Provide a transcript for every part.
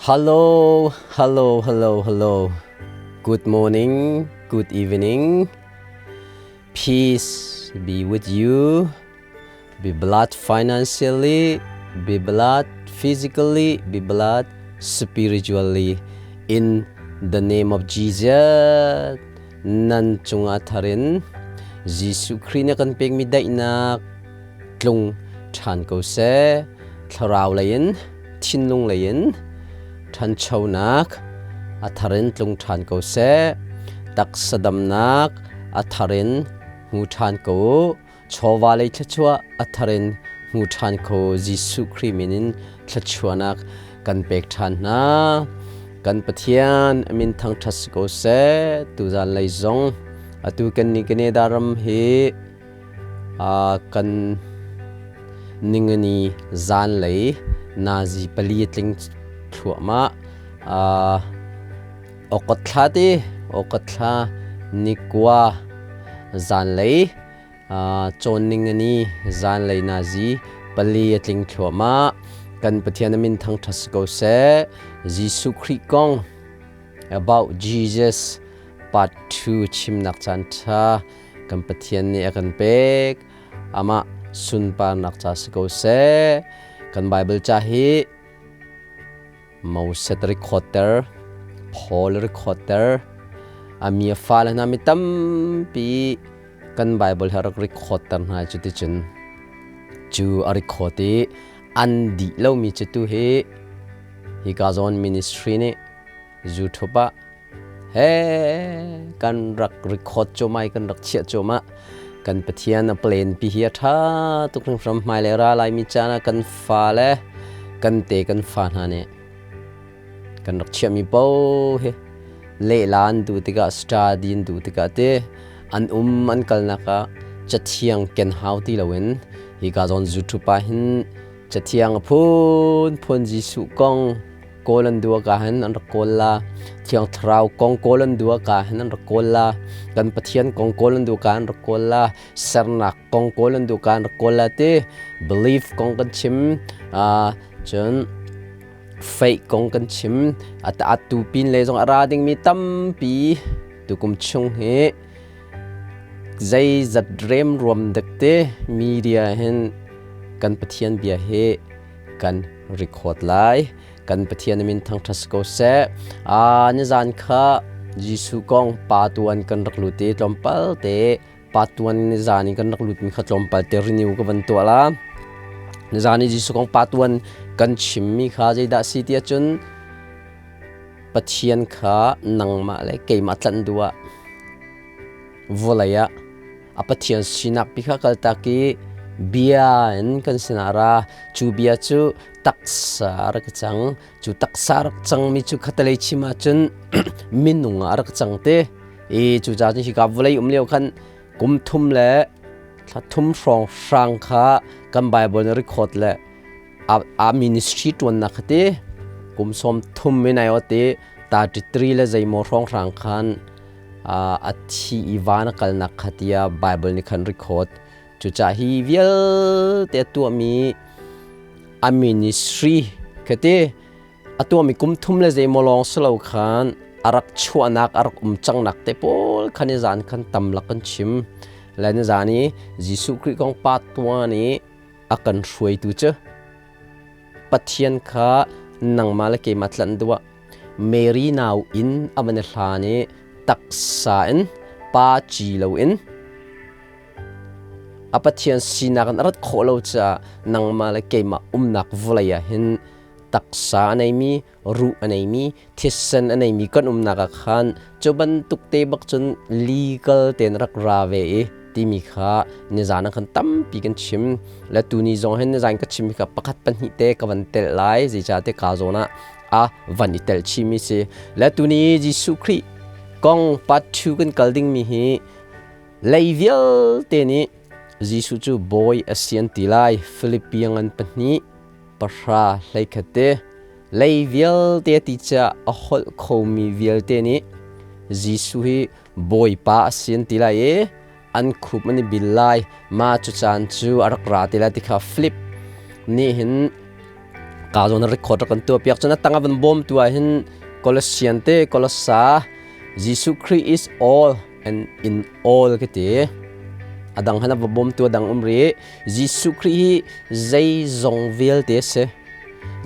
Hello, hello, hello, hello. Good morning, good evening. Peace be with you. Be blessed financially, be blessed physically, be blessed spiritually. In the name of Jesus, nan cungah tharin Jesuh Khrih nih kan pekmi daihnak tlung ṭhan ko seh. Thlarau lei in, thinlung lei in ṭhanchonak a thar in tlung ṭhan ko seh. Taksa damnak a thar in hmu ṭhan ko u. Chawva lei thluachuah a thar in hmu ṭhan ko Jesuh Khrih min in thluachuahnak kan pek ṭhan hna. Kan Pathian a min thangṭhat si ko seh. Tuzan lei zong atu kan ni Canada ram hi Kan ningani zanlei nazi pali a tling thluahmah. Okot thla ti, okot thla nikua zanlei cawn ningani zanlei nazi pali a tling thluahmah. Kan Pathian a min thangṭhat si ko seh. Jesuh Khrih kong about Jesus part 2 chimnak caan ṭha kan Pathian nih a kan pek. Amah sunparnak ca si ko seh. Kan Bible ca hi Moses recorder, Paul recorder, a mi a fale hna mi tampi kan Bible hi a rak recorder hna cuticun cu a record i an dih lomi cu tu hi hika zawn ministry nih YouTube ah He kan rak record cuahmah i kan rak chiah cuahmah. Kan Pathian a plan pi hi a ṭha tuk hringhran. Hmailei ra laimi caan ah kan fale kan te kan fa hna nih kan rak chiahmi paoh hi lehla an duh tikah study an duh tikah te an um an kalnak ah cathiang ken hau ti loin hika zawn YouTube ah hin cathiang a phunphun Jesuh kong kawl an duh ka hin an rak kawl la Thiang Thlarau kong kawl an duh ka hin an rak kawl la kan Pathian kong kawl an duh ka an rak kawl la sernak kong kawl an duh ka an rak kawl la ti belief kong kan chim cun faith kong kan chim atu pin le zong a ra dingmi tampi tukum chung hi zeizat rem ruam dek te media hin kan Pathian bia hi kan record lai. Kan Pathian min thangṭhat si ko seh. Nizan kha Jesuh kong pa tuan kan rak lut i tlawmpal te pa tuan nizan i kan rak lut mi kha tlawmpal te renew ka van tuah la. Nizan i Jesuh kong pa tuan kan chimmi kha zeidah si ti ahcun Pathian kha nangmah le keimah tlanh duh ah vawlei ah a Pathian sinak pi kha kaltak i bia in kan sinah ra cu bia cu taksa rak cang cu taksa rak cangmi cu khatalei chim ahcun minung ah rak cang te i cu ca cun hika vawlei um lio khan kum thum le thla thum hrawng hrang kha kan Bible nih record le a ministry ṭuannak kha ti kum sawm thum in ai te 33 le zeimaw hrawng hrang khan a thi i van a kalnak kha tiah Bible nih khan record cucah hi vialte a tuahmi a ministry kha ti a tuahmi kum thum le zeimaw lawng si lo khan a rak chuahnak a rak um cangnak te pawl khan i zan khan tam lak kan chim le ni zan i Jesuh Khrih kong pa tuan i a kan hruaitu cu Pathian kha nangmah le keimah tlanh duh ah Mary nau inn a van i hlan i taksa in pa ci loin a Pathian sinak in a rat khawh lo caah nangmah le keimah umnak vawlei ah hin taksa a neimi ruh a neimi thisen a neimi kan umnak ah khan cu bantuk te bak cun legal tein rak ra ve i timi kha nizan ah khan tampi kan chim le tuni zong hin nizan ka chim kha pakhat pahnih te ka van telh lai zeicahtiah ka zawn ah a van i telh chimi si le tuni Jesuh Khrih kong part 2 kan kal dingmi hi lei vialte nih Jesuh cu bawi a si an ti lai Philippi ngan pahnih pahra hleikhat te lei vialte ti ca a holh khomi vialte nih Jesuh hi bawipa a si an ti lai i an khup an i bil lai ma cu caan cu a rak ra ti lai ti kha Philip nih hin Ka zawn record kan tuah piak cun a tang a van bawm tu ah hin Colossian te Colossa Jesuh Khrih is all and in all ka ti. A dang han a va bawm tu a dang um ri. Jesuh Khrih hi zeizong vialte si.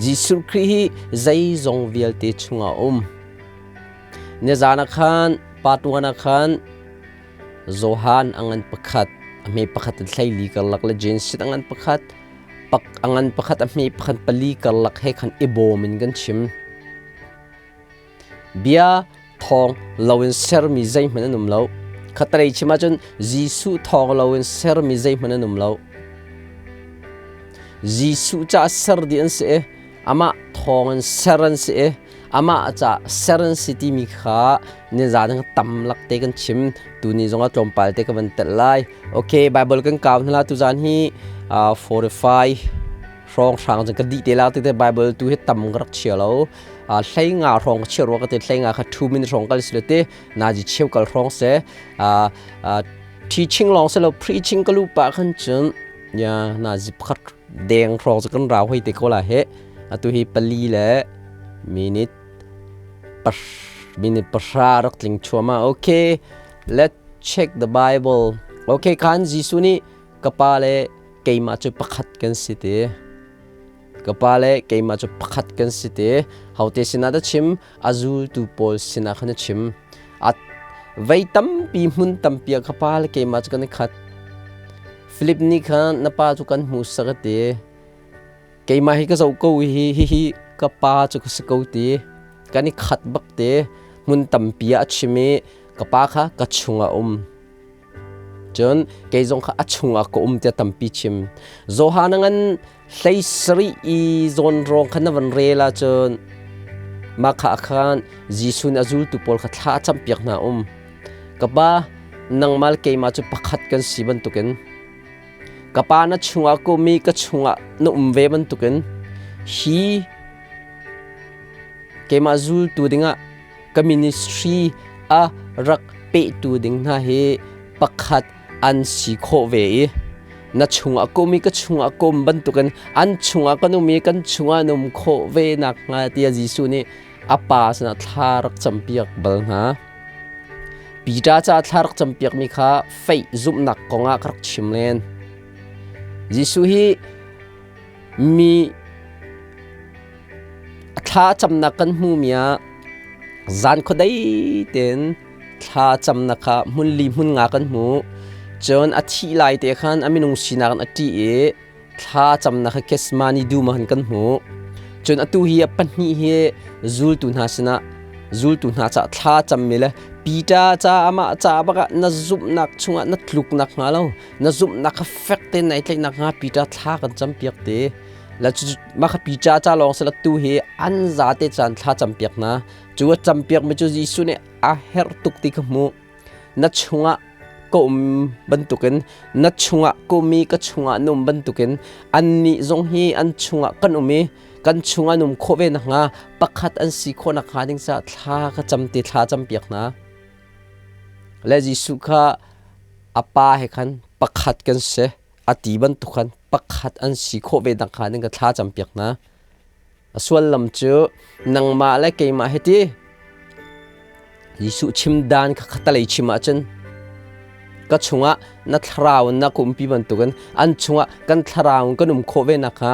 Jesuh Khrih hi zeizong vialte chungah um. Nizan ah khan patuan ah khan Johan a ngan pakhat, a hme pakhat in 14 karlak le Genesis a ngan pakhat, pak a ngan pakhat a hme pakhat pali karlak he khan i bawm in kan chim. Bia thawng loin sermi zeihmanh an um lo. Khatalei chim ahcun Jesuh thawng loin sermi zeihmanh an um lo. Jesuh caah ser dih an si i amah thawng in ser an si i amah caah ser an si timi kha nizan in tam lak te kan chim. Tuni zongah tlawmpal te ka van telh lai. Okay, Bible kan kau hna la tuzan hi 45 hrawng hrang cun ka dih te la te Bible tu hi tam ka rak chia lo. Hlei nga hrawng ka chia rua ka te hlei nga kha 2 minute hrawng kal si lo te nazi cheu kal hrawng se teaching lawng se lo preaching ka lu pa khan cun ya nazi pakhat deng hrawng cu kan rau hoi te ko la he atu hi pali le minute minute pahra rak tling chuama. Okay, let's check the Bible. Okay, khan Jesuh nih ka pa le keimah cu pakhat kan si te, ka pa le keimah cu pakhat kan si te. Hote sinah dah chim? A zultu pawl sinah khan a chim. A vei tampi hmun tampi ah ka pa le keimah cu kan i khat. Philip nih khan na pa cu kan hmu sak a ti. Keimah hi ka zoh ko hi hihi ka pa cu ka si ko ti. Kan i khat bak te. Hmun tampi ah a chim i ka pa kha ka chungah um. Cun kei zong kha a chungah ka um tiah tampi chim. Johan ngan hlei sarih i zawn rawng kha na van rel ahcun mah kha khan Jesuh nih a zultu pawl kha thla a campiak hna um. Ka pa, nangmah le keimah cu pakhat kan si bantukin ka pa na chungah ka um i ka chungah na um ve bantukin hi keimah zultu dingah ka ministry a rak pehtu ding hna hi pakhat an si khawh ve i na chungah ka um i ka chungah ka um bantukin an chungah kan um i kan chungah an um khawh ve nakhnga tiah Jesuh nih a pa sinah thla rak campiak bal hna. Peter ca thla rak campiakmi kha faith zumhnak kongah ka rak chim len. Jesuh hi mi thla camnak kan hmumi ah zan khuadei tein thla camnak kha hmun li hmun nga kan hmu. Cun a thih lai te khan a minung sinak in a ṭih i thla camnak kha Gethsemane dum ah khan kan hmu. Cun atu hi a pahnih hi zultu hna sinah zultu hna caah thla cammi le Peter ca amah ca bakah na zumhnak chungah na tluk nakhnga lo na zumhnak kha fek tein nai tlaih nakhnga Peter thla kan campiak te la mah kha Peter ca lawng si la tu hi an zate caan thla campiak hna cu a campiak mi cu Jesuh nih a herh tuk ti ka hmuh. Na chungah ka um bantukin na chungah ka um i ka chungah na um bantukin annih zong hi an chungah kan um i kan chungah an um khawh ve nakhnga pakhat an si khawh nakhnga ding caah thla ka cam ti thla campiak hna. Le Jesuh kha a pa he khan pakhat kan si a ti bantuk khan pakhat an si khawh ve nakhnga ding ka thla campiak hna. A suallam cu nangmah le keimah hi ti Jesuh chim dan kha khatalei chim ahcun ka chungah na thlarau in na ka umpi bantukin an chungah kan thlarau in kan um khawh ve nakhnga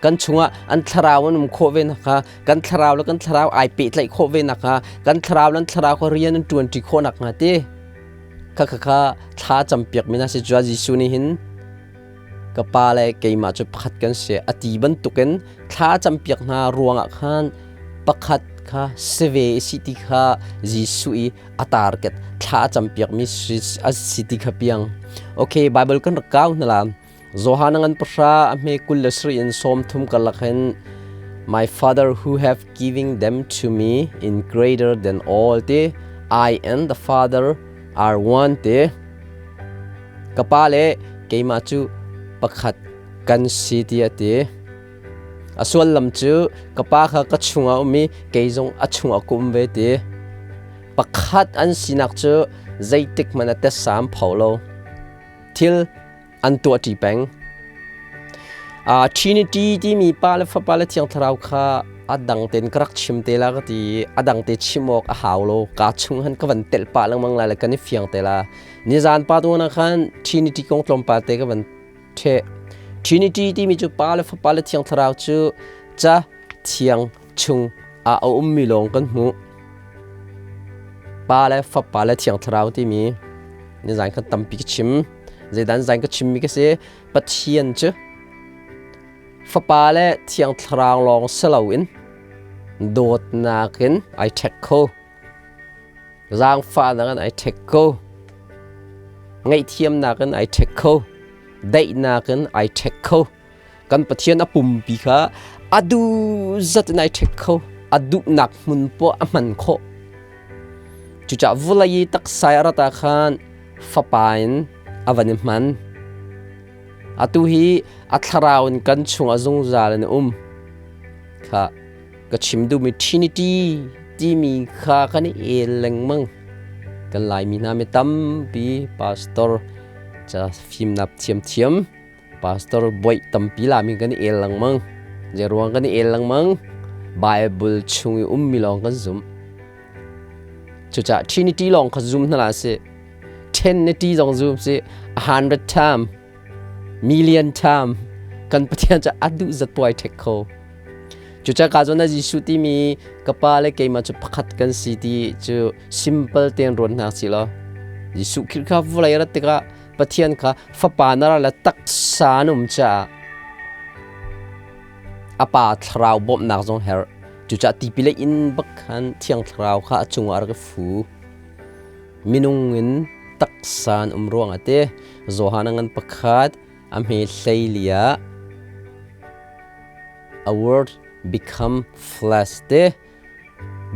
kan chungah an thlarau an um khawh ve nakhnga kan thlarau le kan thlarau ai pehtlaih khawh ve nakhnga kan thlarau le an thlarau kha rian an ṭuanṭi khawh nakhnga ti kha kha kha thla campiak mi na si cua Jesuh nih hin ka pa le keimah cu pakhat kan si a ti bantukin thla campiak hna ruangah khan pakhat kha si ve si ti kha Jesuh i a target thla campiak mi a si ti kha piang. Okay, Bible kan rak kau hna la. Johan ngan pahra a hme 27 in 30 karlak hin My Father who have given them to me in greater than all te I and the Father are one te. Ka pa le keimah cu pakhat kan si tiah a ti. A sullam cu ka pa kha ka chungah a um i kei zong a chungah ka um ve ti. Pakhat an sinak cu zeitik hmanh ah tetsam pho lo. Thil an tuahṭi peng. Trinity timi Pa le Fapa le Thiang Thlarau kha a dang tein ka rak chim te la ka ti i a dang te chim awk a hau lo. Ka chung han ka van telh pah lengmang lai le kan i fiang te la. Nizan pa tuan ah khan Trinity kong tlawmpal te ka van ṭheh. Trinity timi cu Pa le Fapa le Thiang Thlarau cu ca thiang chung ah a ummi lawng kan hmuh. Pa le Fapa le Thiang Thlarau timi nizan khan tampi ka chim. Zeidan zan ka chimmi ka si. Pathian cu Fapa le Thiang Thlarau lawng si loin dawtnak in ai ṭhek kho. Zaangfahnak in ai ṭhek kho. Ngaihthiamnak in ai ṭhek kho. Daihnak in ai ṭhek kho. Kan Pathian a pumpi kha a duh zat in ai ṭhek kho. A duhnak hmun poah a hman khawh. Cucaah vawlei i taksa a rat ah khan Fapa in a van i hman. Atu hi a thlarau in kan chungah zungzal in a um. Kha ka chim duhmi Trinity timi kha kan i el lengmang. Kan Laimi hna mi tampi pastor ca fimnak thiamthiam pastor boih tampi lami kan i el lengmang. Zeiruang kan i el lengmang? Bible chung i ummi lawng kan zumh. Cucaah Trinity lawng kha zum hna hlah sih. Trinity zong zum sih. 100 time, million time kan Pathian cu a duh zat puai ṭhek kho. Cucaah ka zawn ah Jesuh timi ka pa le keimah cu pakhat kan si ti cu simple tein ruat hna si law Jesuh Khrih kha vawlei rat tikah Pathian kha fapa na ra le taksa an um caah a pa thlarau bawmhnak zong herh. Cucaah tipil a in bak khan Thiang Thlarau kha a cungah a rak i fu. Minung in taksa an um ruangah te Johan a ngan pakhat a hme hleili ah a word become flesh te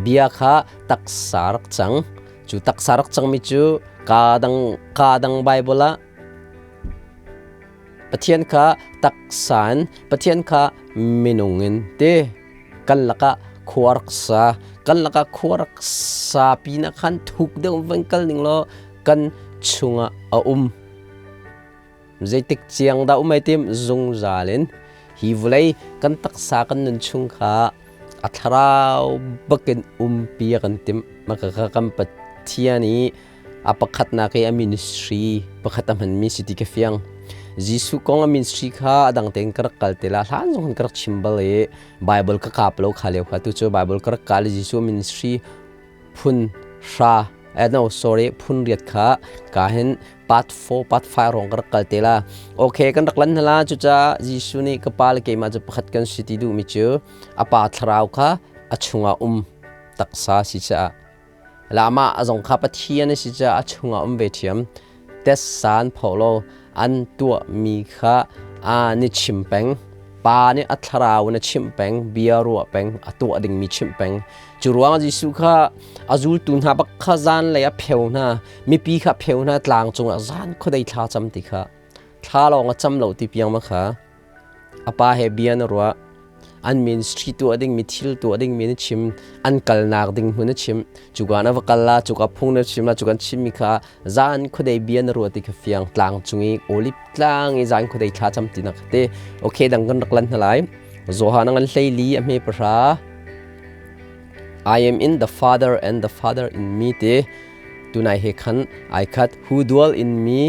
bia kha taksa rak cang. Cu taksa rak cangmi cu kaa dang kaa dang Bible ah Pathian kha taksa in, Pathian kha minung in ti kan lakah khua rak sa. Kan lakah khua rak sa pinah khan thuk deuh van kal ning law kan chungah a um. Zeitik ciang dah um ai tim zungzal in hi vawlei kan taksa kan nun chung kha a thlarau bakin umpi a kan timh. Maka kha kan Pathian i A pakhatnak i a ministry pakhat a hmanmi si ti ka fiang. Jesuh kong a ministry kha a dang tein ka rak kal te la. Hlan zong ka rak chim bal i Bible ka kap lo kha lio kha tu cu Bible ka rak kal i Jesuh ministry phun hra no sorry phun riat kha ka hin part 4 part 5 rong ka rak kal te la. Okay kan rak lan hla cucaah Jesuh nih ka pa le keimah cu pakhat kan si ti duhmi cu a pa thlarau kha a chungah um taksa si caah Amah zong kha Pathian a si caah a chungah um ve ṭhiam. Tessa an pho lo, an tuahmi kha an i chim peng. Pa nih a thlarau in a chimh peng, bia ruah peng, a tuah dingmi chimh peng. Cu ruangah Jesuh kha a zultu hna bak kha zanlei a pheu hna, mipi kha a pheu hna tlang cungah zan khuadei thla cam ti kha. Thla lawng a cam lo ti piang ma kha. A pa he bia na ruah. An ministry tuah dingmi thil tuah dingmi na chim. An kalnak ding hmun na chim. Cuka na va kal la, cuka phung na chim la, cuka an chimmi kha zan khuadei bia na ruah ti kha fiang tlang cung i olive tlang i zan khuadei thla cam ti nak te. Okay dang kan rak lan hna lai. Johan a ngan hleili a hme pahra. I am in the Father and the Father in me te. Tunai he khan ai khat who dwell in me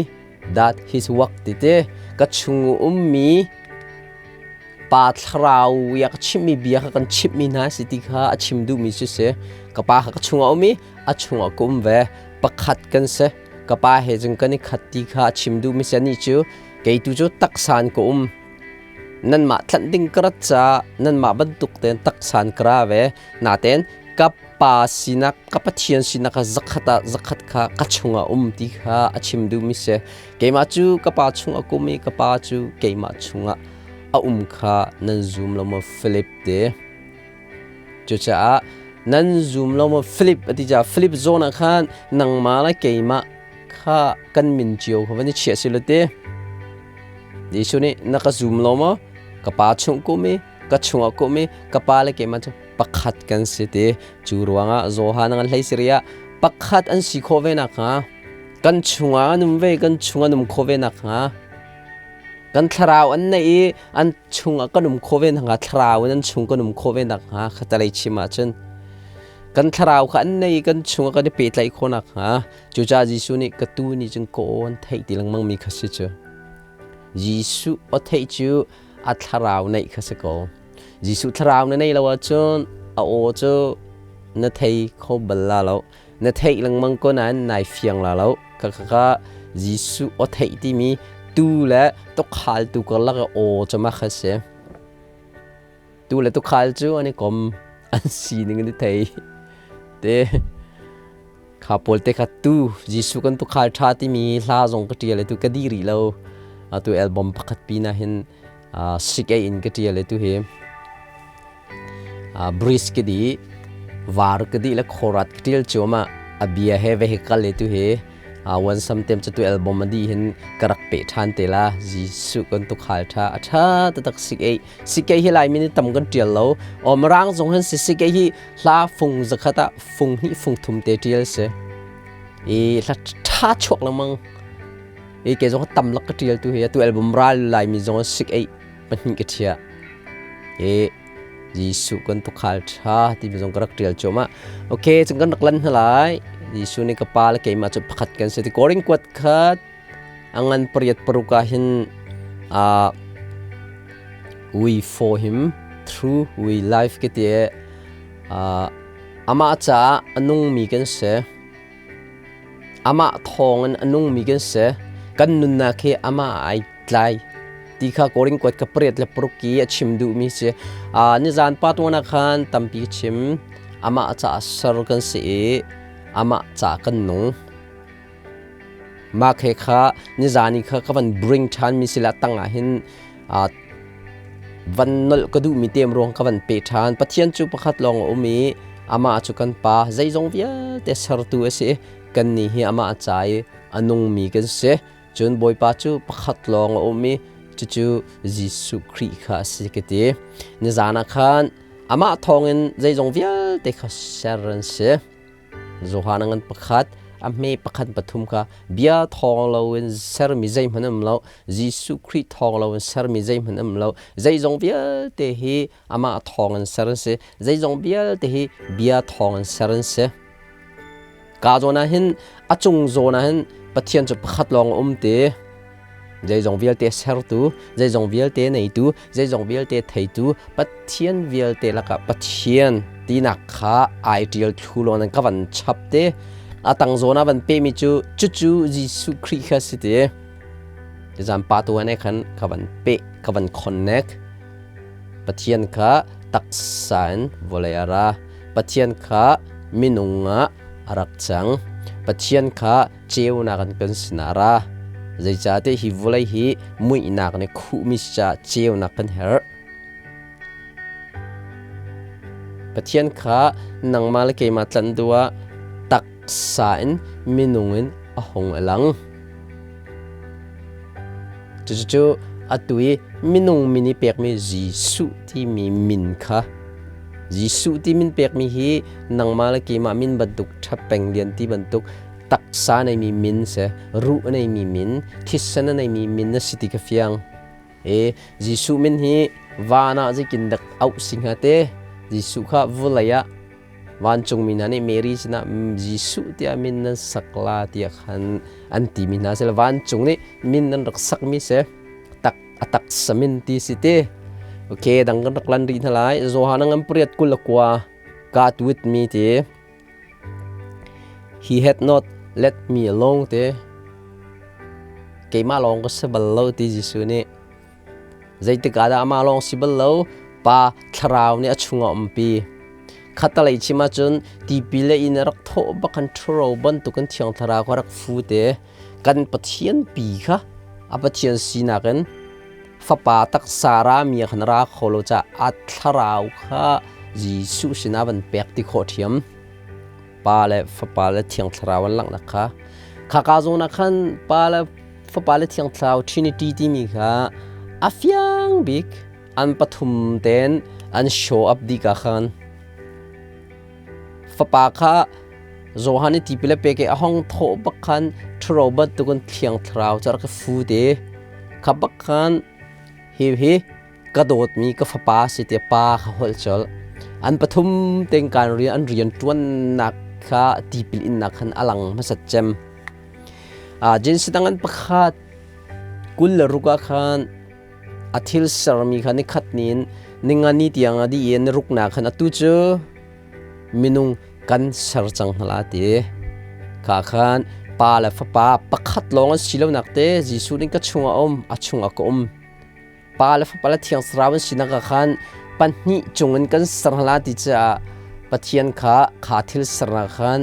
that his work ti te ka chung ummi pa thlarau ya ka chimmi bia kha kan chimmi hna si ti kha a chim duhmi cu si ka pa kha ka chungah um i a chungah ka um ve pakhat kan si ka pa he cun kan i khat ti kha a chim duhmi si anih cu kei tu cu taksan ka um nanmah tlanh ding ka rat caah nanmah bantuk tein taksan ka ra ve natein ka pa sinak ka Pathian sinak kha zakhat ah zakhat kha ka chungah um ti kha a chim duhmi si keimah cu ka pa chungah ka um i ka pa cu keimah chungah a um kha nan zum lo maw Philip te cucaah nan zum lo maw Philip a ti caah Philip zawn ah khan nangmah le keimah kha kan min cio kha van i chiah si lo te Jesuh nih na ka zum lo maw ka pa chung ka um i ka chungah ka um i ka pa le keimah cu pakhat kan si ti cu ruangah Johan an hlei siria pakhat an si khawh ve nakhnga kan chungah an um ve kan chungah an um khawh ve nakhnga. Kan thlarau an neih i an chungah kan um khawh ve nakhnga thlarau in an chung kan um khawh ve nakhnga khatalei chim ahcun kan thlarau kha an nei i kan chungah kan i pehtlaih khawh nakhnga cucaah Jesuh nih ka tuu nih cun ka aw an theih ti lengmang mi kha si cu. Jesuh aw theih cu a thlarau neih kha si ko. Jesuh thlarau na neih lo ahcun a aw cu na thei kho bal la lo. Na theih lengmang ko nain nai fiang la lo. Ka ka ka Jesuh aw theih timi tu le tukhaltu karlak i aw cu mah kha si. Tu le tukhal cu an i kom an sining an i thei. Te kha pawl te kha tu Jesuh kan tukhal ṭha timi hla zong ka ṭial i tu ka di rih lo. Atu album pakhat pin ah hin sik ei in ka ṭial i tu hi bridge ka di var ka di le khorat ka ṭial cuahmah. A bia he vehicle i tu hi wan sam tem cu tu album a di hin ka rak pe ṭhan te la. Jesuh kan tukhal ṭha a ṭha taktak sik ei. Sik ei hi Laimi nih tam kan ṭial lo. Aw Mirang zong hin si sik ei hi hla fung zakhat ah fung hnih fung thum te ṭial si. I hla ṭha chuak lengmang. I ke zong tam lak ka ṭial tu hi atu album ral Laimi zong sik ei pahnih ka ṭhiah. I Jesuh kan tukhal ṭha timi zong ka rak ṭial cuahmah. Okay, cun kan rak lan hna lai. Jesuh nih ka pa le keimah cu pakhat kan si. Ti Korin kuat khat a ngan pariat paruk ah hin we for him through we life ke ti amah caah a nungmi kan si. Amah thawngin a nungmi kan si. Kan nunnak hi amah ai tlai ti kha Korin kuat ka pariat le paruk i a chim duhmi si. Nizan pa tuan ah khan tampi ka chim. Amah caah ser kan si i amah caah kan nung. Mah he kha nizan i kha ka van bring ṭhan mi si le a tang ah hin van nolh ka duhmi tem ruang ka van pe ṭhan. Pathian cu pakhat lawng a um i amah cu kan Pa, zeizong vialte sertu a si. Kannih hi amah ca i a nungmi kan si. Cun Bawipa cu pakhat lawng a um i cucu Jesuh Khrih kha a si ka ti. Nizan ah khan amah thawngin zeizong vialte kha ser an si. Johan a ngan pakhat, a hme pakhat pathum kha bia thawng loin sermi zeihmanh um lo, Jesuh Khrih thawng loin sermi zeihmanh um lo. Zeizong vialte hi amah thawng in ser an si. Zeizong vialte hi bia thawng in ser an si. Ka zawn ah hin a cung zawn ah hin Pathian cu pakhat lawng a um ti. Zeizong vialte sertu, zeizong vialte neitu, zeizong vialte theitu, Pathian vialte lakah Pathian tinak kha ai ṭial thlu law nan ka van chap te. A tang zawn ah van pehmi cu cucu Jesuh Khrih kha si ti. Zan pa tu ane khan ka van peh, ka van connect. Pathian kha taksa in vawlei a ra. Pathian kha minung ah a rak cang. Pathian kha ceunak in kan sinah ra. Zeicahtiah hi vawlei hi muihnak nih khuhmi si caah ceunak kan herh. Pathian kha nangmah le keimah tlanh duh ah taksa in minung in a hung a lang. Cucu atu i minung min i pekmi Jesuh timi min kha Jesuh ti min pekmi hi nangmah le keimah min bantuk ṭhapeng lian ti bantuk taksa neimi min si, ruh a neimi min, thisen a neimi min na si ti ka fiang. E Jesuh min hi van ah zeitin dak auh si hnga te? Jesuh kha vawlei ah Vancungmi hna nih Mary sinah Jesuh tiah min nan sak la tiah khan an timi hna si. Vancung nih min nan rak sakmi si. Tak a taksa min ti si ti. Okay, dang kan rak lan rih hna lai. Johan ngan pariat kul kua God with me ti. He had not let me alone ti. Keimah lawng ka si bal lo ti Jesuh nih. Zeitik ah dah amah lawng si bal lo, Pa thlarau nih a chungah umpi. Khatalei chim ahcun tipil le inn a rak thawh bak khan ṭhuro bantukin Thiang Thlarau kha rak fu te. Kan Pathian pi kha a Pathian sinak in Fapa taksa rami ah khan ra kho lo caah a thlarau kha Jesuh sinah van pek ti khawh ṭhiam. Pa le Fapa le Thiang Thlarau an langhnak kha. Khaka zawn ah khan Pa le Fapa le Thiang Thlarau Trinity timi kha a fiang bik an pathum ten an show up dih ka khan. Fapa kha Johan i tipil a pek i a hong thawh bak khan ṭhuro bantukin Thiang Thlarau cu a rak i fu te. Kha bak khan hi hi ka dawtmi ka fapa si te pa kha holh colh. An pathum teng kan rian an rian ṭuannak kha tipil innak khan a lang hmasat cem. Jinsi dang an pakhat 26 ah khan a thil sermi kha nikhat nin ningani tiang a dih i ni ruknak khan atu cu minung kan ser cang hna la ti. Kha khan pa le fapa pakhat lawng an si lonak te Jesuh nih ka chungah um, a chungah ka um. Pa le fapa le Thiang Thlarau an sinak ah khan pahnih cungin kan ser hna la ti caah Pathian kha kha thil sernak khan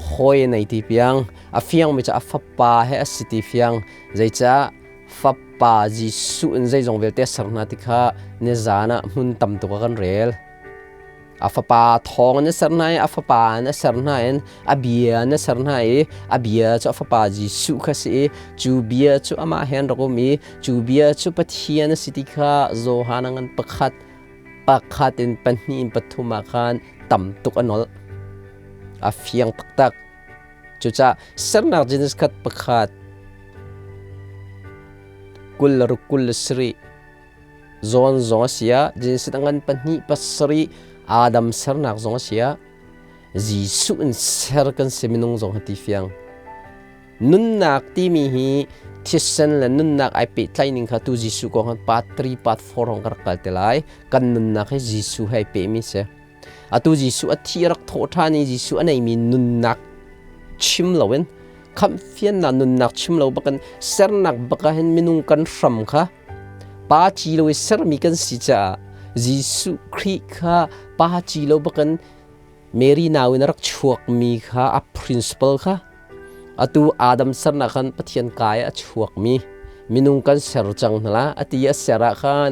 hawi nei ti piang a fiangmi cu a fapa he a si ti fiang zeicah fapa Jesuh in zeizong vialte a ser hna ti kha nizan ah hmun tam tuk ah kan rel. A fapa thawng in a ser hna i a fapa in a ser hna in a bia in a ser hna i a bia cu a fapa Jesuh kha si i cu bia cu amah he an rak um i cu bia cu Pathian a si ti kha Johan a ngan pakhat pakhat in pahnih in pathum ah khan tam tuk a nolh. A fiang taktak. Cucaah sernak Genesis khat pakhat 26 27 zawn zong a si ah Genesis a ngan pahnih pasarih Adam sernak zong a si ah Jesuh in ser kan si minung zong hi ti fiang. Nunnak timi hi thisen le nunnak ai pehtlaih ning kha tu Jesuh kong han part 3 part 4 hong ka rak kal te lai. Kan nunnak hi Jesuh he ai pehmi si. Atu Jesuh a thi rak thawh ṭhan i Jesuh a neimi nunnak chim loin khamhfiannak nunnak chim lo bakin sernak bak ah hin minung kan hram kha pa ci lo i sermi kan si caah Jesuh Khrih kha pa ci lo bakin Mary nau in a rak chuakmi kha a principle kha atu Adam sernak khan Pathian kai a chuakmi minung kan ser cang hna la ati a ser ah khan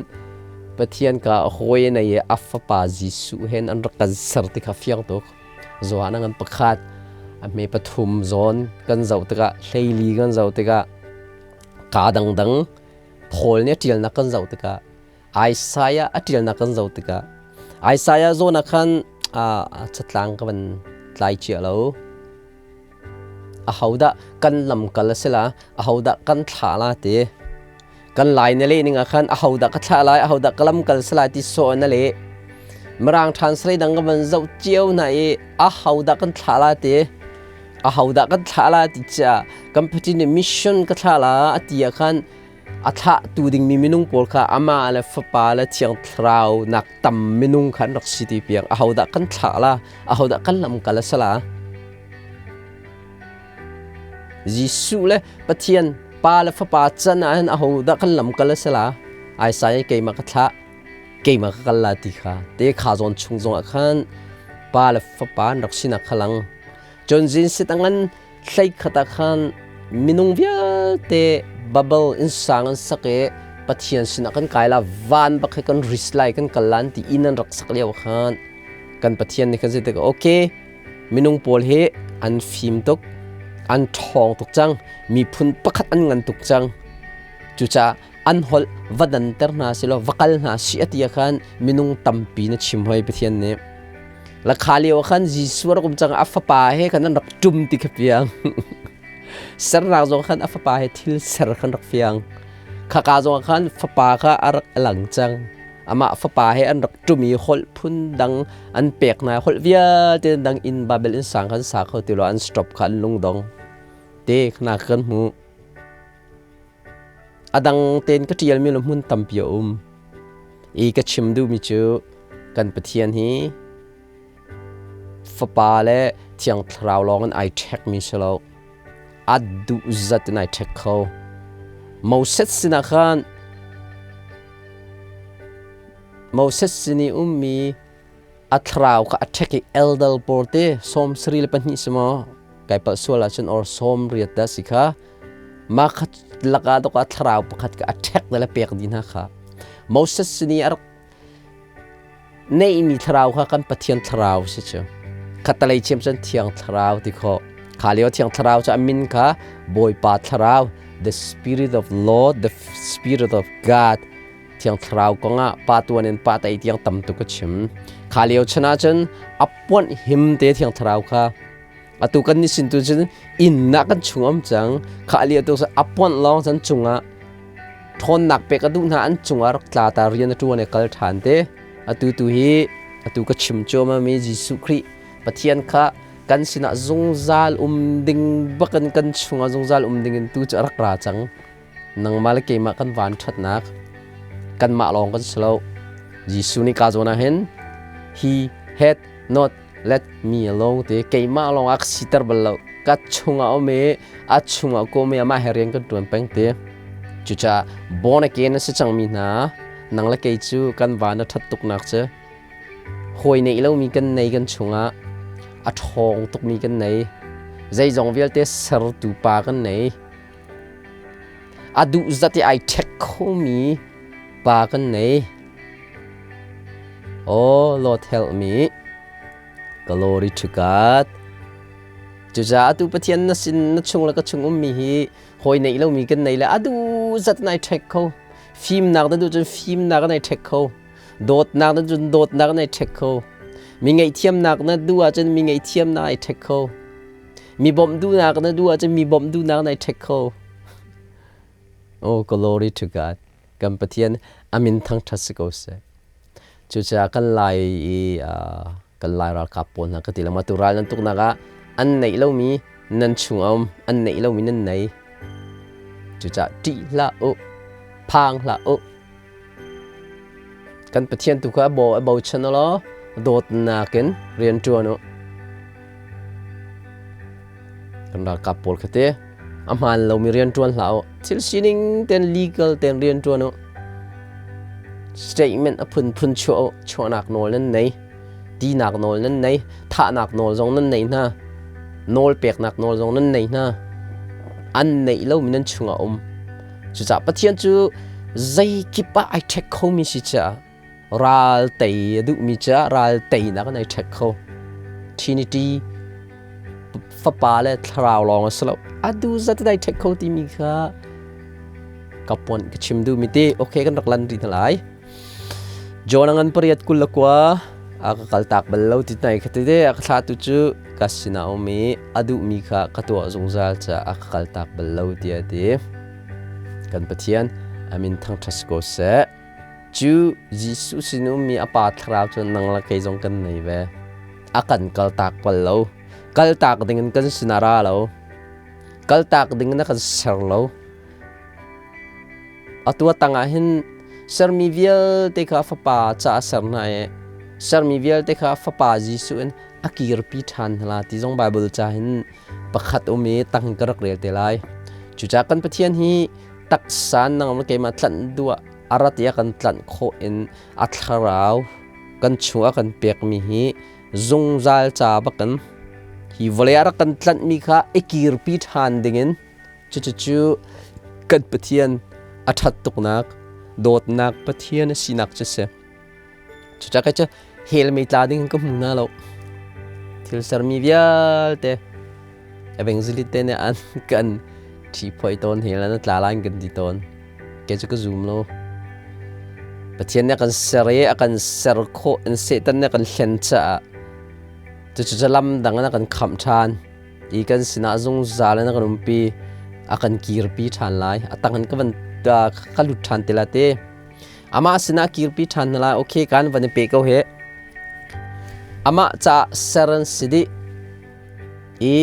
Pathian ka hawi nei i a fapa Jesuh hen an rak kan ser ti kha fiang tuk Johan ngan pakhat a hme pathum zawn kan zoh tikah hleili kan zoh tikah ka dangdang Paul nih a ṭialnak kan zoh tikah Isaiah a ṭialnak kan zoh tikah Isaiah zawn ah khan catlang ka van tlai cia lo. Ahodah kan lamkal a si la, ahodah kan thlah la ti. Kan lai na leh ning ah khan ahodah ka thlah lai, ahodah ka lamkal si lai ti sawh na leh. Mirang translate dang ka van zoh cio hna i ahodah kan thlah la ti. Ahodah kan thlah la ti cia kan Pathian nih mission ka thlah la a ti ah khan a thlahtu dingmi minung pawl kha amah le Fapa le Thiang Thlarau nak tam minung kha an rak si ti piang ahodah kan thlah la ahodah kan lamkal a si la Jesuh le Pathian Pa le Fapa can ah hin ahodah kan lamkal a si la Isaiah keimah ka thlah keimah ka kal la ti kha te kha zawn chung zong ah khan Pa le Fapa an rak sinak kha lang cun zin sit angan hlei khat ah khan minung vialte bubble innsang an sak i Pathian sinah kan kai la van bak he kan ris lai kan kal lan ti inn an rak sak lio khan kan Pathian nih kan si tik okay minung pawl hi an fim tuk an ṭhawng tuk cang miphun pakhat an ngan tuk cang cucaah an holh va danter hna silo va kal hna si ati ah khan minung tampi na chim hoi Pathian nih lakha lio ah khan Jesuh rak um cang a fapa he khan an rak ṭum ti kha fiang sernak zong khan a fapa he thil ser khan rak fiang khaka zong khan fapa kha a rak lang cang amah fapa he an rak ṭum i holh phun dang an pek hna holh vialte dang in Babel in sang khan sa kho ti lo an stop kha an lungdong te khna kan hmu A dang tein ka ṭialmi le hmun tampi a um. I ka chim duhmi cu kan Pathian hi Fapa le Thiang Thlarau lawng in ai ṭhekmi si lo. A duh zat in ai ṭhek kho. Moses sinah khan Moses sin i ummi a thlarau kha a ṭhek i eldal pawl te 72 si maw kai palh sual ahcun or 80 dah si kha mah kha lakah dok ah thlarau pakhat kha a ṭhek le pek dih hna kha Moses sin i a rak neihmi thlarau kha kan Pathian thlarau si cu khatalei chiam cun Thiang Thlarau ti khawh kha lio Thiang Thlarau cu a min kha Bawipa Thlarau the Spirit of Lord the Spirit of God Thiang Thlarau kongah pa tuan in pa tei tiang tam tuk ka chim. Kha lio chan ahcun a puanh him te Thiang Thlarau kha atu kan ni sin tu cun inn ah kan chung am cang. Kha lio tu a puanh lawng chan cungah Ṭhawnnak pek a duh hna an cungah rak tla ta rian a ṭuan i kal ṭhan te. Atu tu hi atu ka chim cuahmahmi Jesuh Khrih Pathian kha kan sinah zungzal um ding bakin kan chungah zungzal um dingin tu cu a rak ra cang. Nangmah le keimah kan van ṭhatnak kanmah lawng kan si lo. Jesuh nih ka zawn ah hin he had not let me alone te keimah lawng a ka siter bal lo. Ka chungah um i a chungah ka um i amah he rian kan ṭuan peng te. Cucaah born again a si cangmi hna nang le kei cu kan van a ṭhat tuknak cu hawi neih lomi kan nei kan chungah a ṭhawng tukmi kan nei. Zeizong vialte sertu pa kan nei. A duh zat i ai ṭhek khomi pa kan nei. Oh, Lord help me. Glory to God. Cucaah atu Pathian na sin na chung le ka chung ummi hi hawi neih lomi kan nei le a duh zat in ai ṭhek kho. Fimnak na duh cun fimnak in ai ṭhek kho. Dawtnak na cun dawtnak in ai ṭhek kho. Mi ngaihthiamnak na duh ahcun mi ngaihthiamnak ai ṭhek kho. Mi bawmh duhnak na duh ahcun mi bawmh duhnak nai ṭhek kho. Oh, glory to God. Kan Pathian amin thangṭhat si ko seh. Cucaah kan Lai i kan Lai ralkap pawl hna ka ti lengmang tu ral nan tuknak ah an neih lomi nan chung a um, an neih lomi nan nei. Cucaah ṭih hlah u, phang hlah u. Kan Pathian tu kha a bo a bochan u law dawtnak in rian ṭuan u. Kan ralkap pawl kha te a hmaan lomi rian ṭuan hlah u. Thil sining ten legal ten rian ṭuan u. Statement a phunphun chuah u. Chuahnak nawl nan nei. Tinak nawl nan nei. Thahnak nawl zong nan nei hna. Nawl peknak nawl zong nan nei hna. An neih lomi nan chungah um. Cucaah Pathian cu zeikip ah ai ṭhek khomi si caah ral tei a duhmi caah ral teinak in ai ṭhek kho. Trinity Fapa le Thlarau lawng a si lo. A duh zat in ai ṭhek kho timi kha ka pon ka chim duhmi ti. Okay, kan rak lan rih hna lai. John a ngan 8:29 a ka kaltak bal lo ti nai kha tete a ka thlatu cu ka sinah a um i a duhmi kha ka tuah zungzal caah a ka kaltak bal lo tiah a ti. Kan Pathian a min thangṭhat si ko seh. Cu Jesuh sin ummi a Pa Thlarau cu nang le kei zong kan nei ve. A kan kaltak bal lo. Kaltak dingin kan sinah ra lo. Kaltak dingin a kan ser lo. Atu a tangah hin sermi vialte kha Fapa ca a ser hna i sermi vialte kha Fapa Jesuh in a kirpi ṭhan hna la ti zong Baibal ca hin pakhat um i tang ka rak rel te lai. Cucaah kan Pathian hi taksa nang le keimah tlanh duh ah a rat i a kan tlanh khawh in a thlarau kan chung a kan pekmi hi zungzal ca bakin hi vawlei ah rak kan tlanhmi kha i kirpi ṭhan dingin Cucu kan Pathian a ṭhat tuknak, dawtnak Pathian a sinak cu si. Cucaah kei cu hell mei tla ding ka hmu hna lo. Thil sermi vialte evangelist te nih an kan ṭhihphoih tawn, hell an tla lai kan ti tawn. Kei cu ka zum lo. Pathian nih a kan ser i a kan ser khawh in Satan nih a kan hlen caah cucu cu lam dang in a kan khamh ṭhan. I kan sinah zungzal in a kan umpi, a kan kirpi ṭhan lai. A tang in ka van ka lut ṭhan te la te. Amah sinah kirpi ṭhan hna lai. Okay, kan van i pe ko he. Amah caah ser an si dih i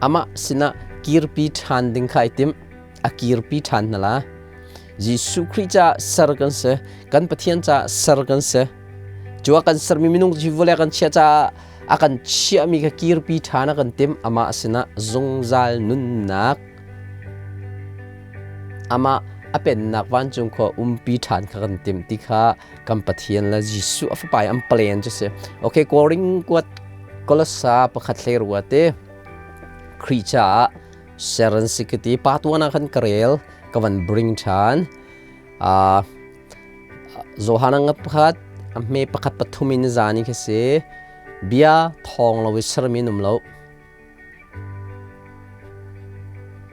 amah sinah kirpi ṭhan ding kha ai tim. A kirpi ṭhan hna la. Jesuh Khrih caah ser kan si. Kan Pathian caah ser kan si. Cu a kan sermi minung cu vawlei kan chiah caah a kan chiahmi kha kirpi ṭhan a kan timh. Amah sinah zungzal nunnak, amah a pennak vancung khua umpi ṭhan kha kan timh ti kha kan Pathian le Jesuh a fapa i an plan cu si. Okay, Korin kuat Kolosa pakhat hlei rua te Khrih caah ser an si ka ti. Pa tuan ah khan ka rel, ka van bring ṭhan. Johan a pakhat, a hme pakhat pathum in zan i khi si. Bia thawng lo i sermi an um lo.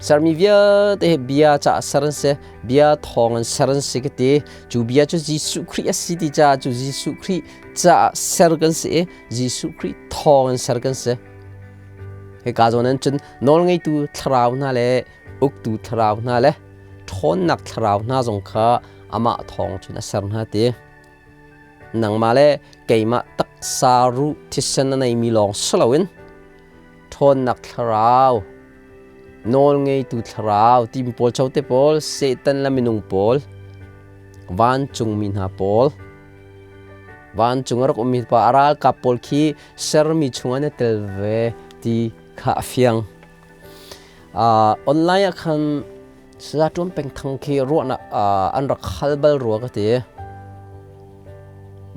Sermi vialte hi bia caah ser an si. Bia thawng in ser an si ka ti. Cu bia cu Jesuh Khrih a si ti caah cu Jesuh Khrih caah ser kan si i Jesuh Khrih thawng in ser kan si. Hika zawn in cun nawlngeitu thlarau hna le uktu thlarau hna le ṭhawnnak thlarau hna zong kha amah thawng cun a ser hna ti. Nangmah le keimah taksa ruh thisen a neimi lawng si loin ṭhawnnak thlarau, nawlngeitu thlarau, tim pawl chote pawl, Satan le minung pawl, vancungmi hna pawl, vancung a rak ummi pa a ralkap pawl khi sermi chungah na tel ve ti kha a fiang. Online ah khan Saya Ṭuan Peng Thang khi ruahnak an rak hal bal rua ka ti.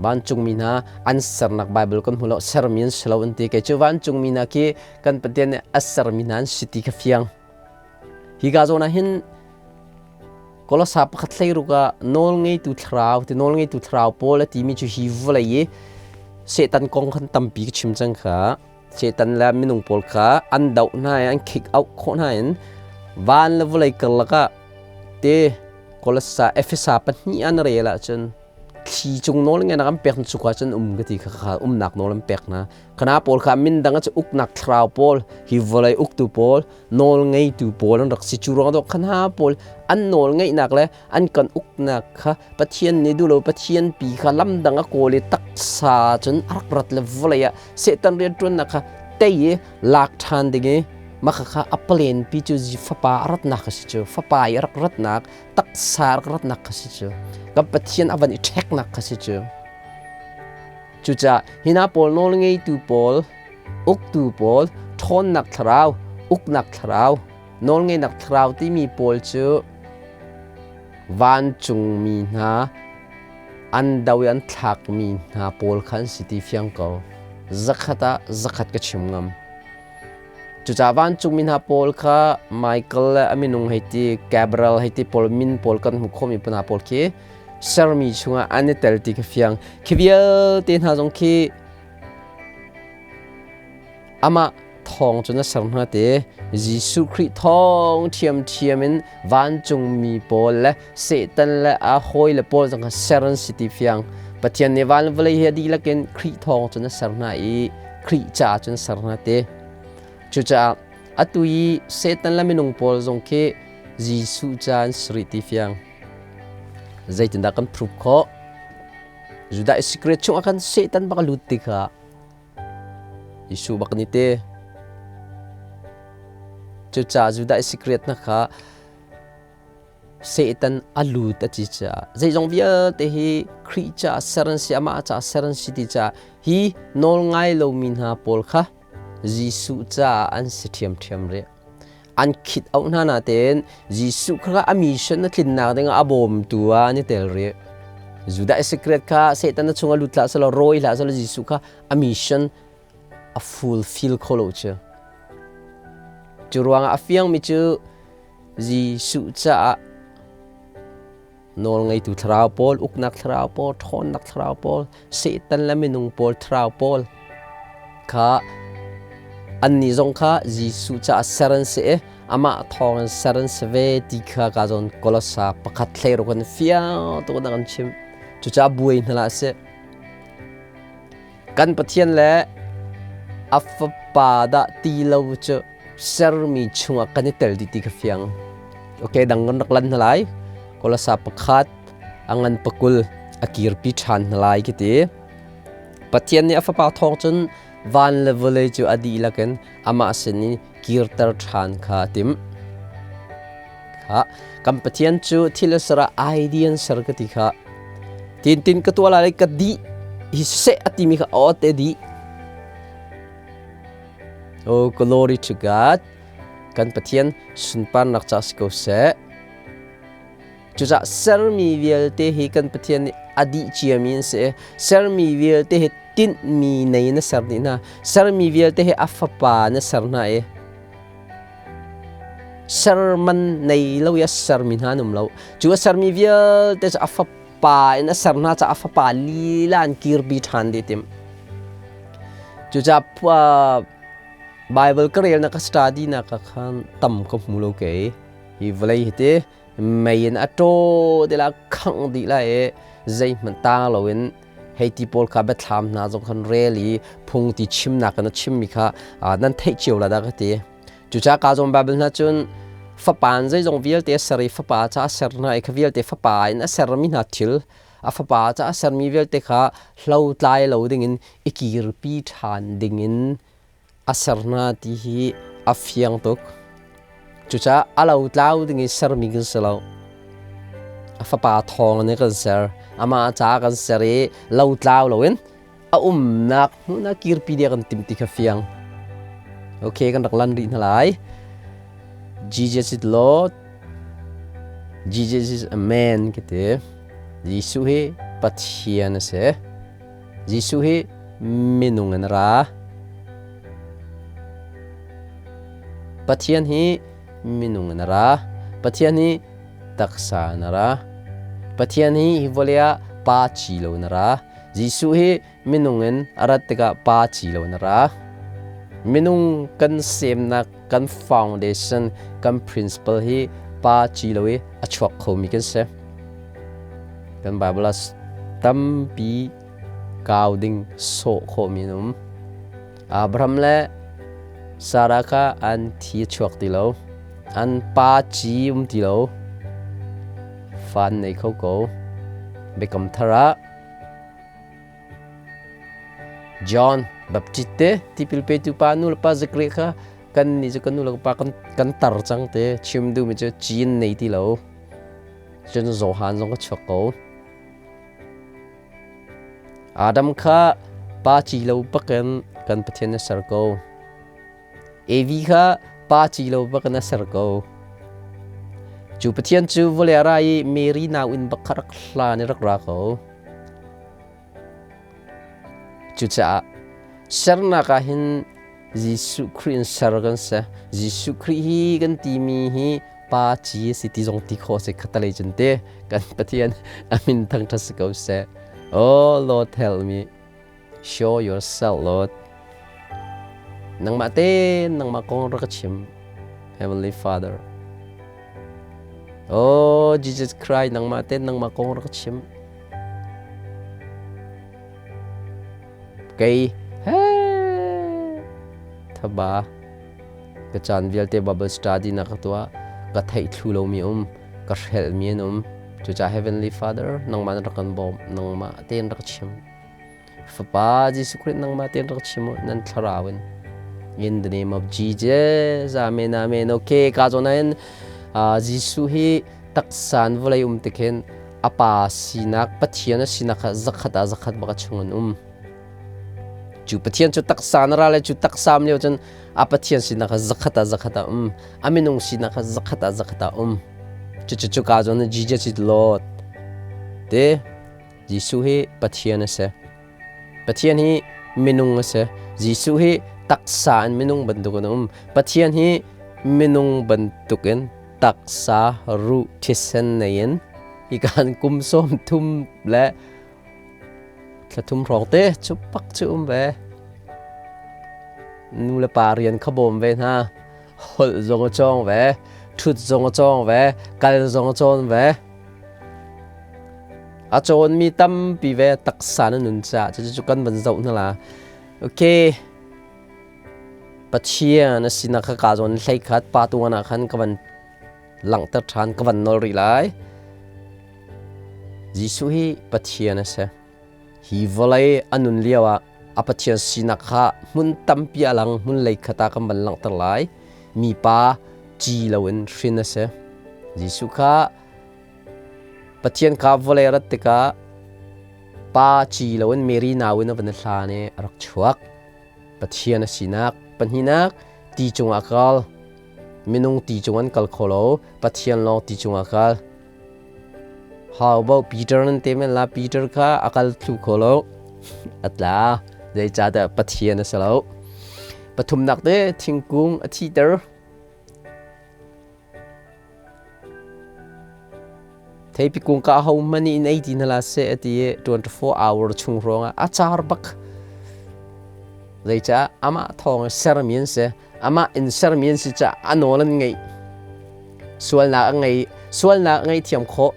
Vancungmi hna an sernak Bible kan hmu lo, sermi an si lo an ti. Kei cu vancungmi hna khi kan Pathian nih a sermi hna an si ti kha fiang. Hi ka zawn ah hin Kolosa pakhat 16 ah nawl ngeitu thlarau ti nawl ngeitu thlarau pawl a timi cu hi vawlei i Satan kong khan tampi ka chim cang kha. Satan le minung pawl kha an doh hna i an kick out khawh hna in van le vawlei karlak ah te Kolasa Efesa pahnih an rel ahcun thli cung nawl ngenak an pek cu ka cun um ka ti kha kha umnak nawl an pek hna khana pawl kha min dang cu uknak thlarau pawl hi vawlei uktu pawl nawl ngeitu pawl an rak si cu ruang dawh khana pawl an nawl ngeihnak le an kan uknak kha Pathian nih duh lo Pathian pi kha lamdang a kawl i taksa cun a rak rat le vawlei ah Satan rianṭuannak kha tei i lak ṭhan ding i mah kha a palen pi cu fapa a ratnak a si cu fapa i a rak ratnak taksa a rak ratnak kha si cu kan Pathian a van i ṭheknak kha si cu. Cucaah hina pawl nawl ngeitu pawl uktu pawl ṭhawnnak thlarau uknak thlarau nawlngeihnak thlarau timi pawl cu vancungmi hna an do i an thlakmi hna pawl kha an si ti fiang ko. Zakhat ah zakhat ka chim ngam. Cucaah vancungmi hna pawl kha Michael le a minung hei ti Gabriel hei ti pawl min pawl kan hmuh khawhmi hna pawl khi sermi chungah an i tel ti ka fiang. Khi vialte hna zong khi Amah thawng cu na ser hna te. Jesuh Khrih thawng ṭhiamṭhiam in vancungmi pawl le Satan le a hawile pawl zong kha ser an si ti fiang. Pathian nih van le vawlei hi a dihlak in Khrih thawng cu na ser hna i Khrih caah cun ser hna te. Cucaah atu i Satan le minung pawl zong khi Jesuh ca an si rih ti fiang. Zeitindah kan prove khawh? Judah Iskariot chungah khan Satan bak a lut ti kha Jesuh bak nih te cucaah Judah Iskariot hna kha Satan a lut a ti caah zeizong vialte hi Khrih caah ser an si amah caah ser an si ti caah hi nawl ngai lomi hna pawl kha Jesuh caah an si ṭhiamṭhiam rih. An khit auh hna natein Jesuh kha a mission a tlinnak dingah a bawmtu ah an i tel rih. Judah Iskariot kha Satan a chung a lut hlah selaw rawi hlah selaw Jesuh kha a mission a fulfill kho lo cu. Cu ruangah a fiangmi cu Jesuh caah nawlngeitu thlarau pawl, uknak thlarau pawl, ṭhawnnak thlarau pawl, Satan le minung pawl thlarau pawl kha annih zong kha Jesuh caah ser an si i amah thawng in ser an si ve ti kha ka zawn Kolosa pakhat 16 in fiang tuk in a kan chimh. Cucaah buai hna hlah sih. Kan Pathian le a Fapa dah ti lo cu sermi chungah kan i tel dih ti kha fiang. Okay, dang kan rak lan hna lai. Kolosa pakhat a ngan pakul a kirpi ṭhan hna lai khi ti. Pathian nih a Fapa thawng cun van le vawlei cu a dihlak in amah sin i kirter ṭhan kha a timh. Kha kan Pathian cu thil a ser ah idea an ser ka ti kha. Tin tin ka tuah lai ka dih hi seh a timi kha aw te dih. Oh, glory to God. Kan Pathian sunparnak ca si ko seh. Cucaah sermi vialte hi kan Pathian nih a dih ciami an si. Sermi vialte hi tinhmi nei na ser dih hna. Sermi vialte hi a fapa na ser hna i serman nei lo i a sermi hna an um lo. Cu a sermi vialte cu a fapa in a ser hna caah a fapa lila an kirpi ṭhan dih tim. Cucaah Bible ka relnak ka study nak ah khan tam ka hmu lo kei. Hi vawlei hi ti mei in a ṭaw te la khangh dih lai i zeihmanh tang loin hei ti pawl kha biathlam hna zong khan rel i phung ti chimnak in a chimmi kha nan theih cio la dah ka ti. Cucaah ka zawn Bible hna cun Fapa in zeizong vialte a ser i Fapa ca a ser hna i kha vialte Fapa in a sermi hna thil, a Fapa ca a sermi vialte kha hlotlai lo dingin i kirpi ṭhan dingin a ser hna ti hi a fiang tuk. Cucaah a lotlau ding i sermi kan si lo. A Fapa thawng in kan ser. Amah ca kan ser i lotlau loin a umnak hmun ah kirpi dia kan tim ti kha fiang. Okay, kan rak lan rih hna lai. Jesus is Lord. Jesus is a man kiti. Jesuh hi Pathian a si. Jesuh hi minung in ra. Pathian hi minung in ra. Pathian hi taksa in ra. Pathian hi hi vawlei ah pa ci lo in ra. Jesuh hi minung in a rat tikah pa ci lo in a ra. Minung kan semnak, kan foundation, kan principle hi pa ci lo i a chuak khomi kan si. Kan Bible ah tampi kau ding sawh khawhmi an um. Abraham le Sarah kha an thi a chuak ti lo. An pa ci um ti lo. Fa an nei kho ko. Biakam thar ah John Baptist te tipil petu pa nu le pa Zakariah kha kan nih cu kan nu le pa kan tar cang te chim duhmi cu cin nei ti lo cun Johan zong ka chuak ko. Adam kha pa ci lo bakin kan Pathian na ser ko. Evi kha pa ci lo bak in a ser ko. Cu Pathian cu vawlei a ra i Mary nau in bak kha rak hlan i rak ra ko. Cucaah sernak ah hin Jesuh Khrih in ser kan si. Jesuh Khrih hi kan timi hi pa ci a si ti zong ti khawh si khatalei cun te kan Pathian a min thangṭhat si ko seh. Oh Lord help me. Show yourself, Lord. Nangmah te nangmah kong rak ka chim. Heavenly Father. Oh, Jesus Christ, nangmah te nangmah kong rak ka chim. Kei, he, thaba, ka caan vialte Bible study na ka tuah, ka theih thlu lomi um, ka hrelhmi an um. Cucaah Heavenly Father, nangmah na rak kan bawm, nangmah tein rak chim. Fapa Jesuh Khrih nangmah tein rak chim u nan thlarau in. In the name of Jesus. Amen. Amen. Okay, ka zawn in Jesuh hi taksan vawlei um tikhin a pa sinak Pathian a sinak kha zakhat ah zakhat baka chung an um. Cu Pathian cu taksa na ra le cu taksa lio cun a Pathian sinak kha zakhat ah zakhat ah um. A minung sinak kha zakhat ah zakhat ah um. Cu cu cu ka zawn Jesus is Lord. Te Jesuh hi Pathian a si. Pathian hi minung a si. Jesuh hi taksa in minung bantukin a um. Pathian hi minung bantukin taksa ruh thisen nei in hikan kum 30 le thla thum hrawng te cu pak cu um ve. Nu le pa rian kha bawm ve hna. Holh zong a cawng ve. Ṭhut zong a cawng ve. Kal zong a cawn ve. A cawnmi tampi ve taksa na nun caah cucu kan van zoh hna la. Okay. Pathian a sinak kha ka zawn hlei khat pa tuan ah khan ka van langhter ṭhan ka van nawl rih lai. Jesuh hi Pathian a si. Hi vawlei a nun lio ah a Pathian sinak kha hmun tampi a lang hmun lei khat ah kan van langhter lai. Mipa ci loin hrin a si. Jesuh kha Pathian kha vawlei a rat tikah pa ci loin Mary nau in a van i hlan i a rak chuak. Pathian a sinak pahnihnak ti cungah a kal. Minung ti cung an kal kho lo, Pathian lawng ti cungah a kal. How about Peter nan te men la Peter kha a kal thlu kho lo. A tla. Zeicahtiah Pathian a si lo. Pathumnak te thingkung a thiter. Theipi kung ka ho hmanh in ei ti hna la seh a ti i 24 hour chung hrawng ah a car bak. Zeicah amah thawng in sermi an si. Amah in sermi an si caah a nawl an ngeih. Sualnak a ngei, sualnak a ngaihthiam khawh.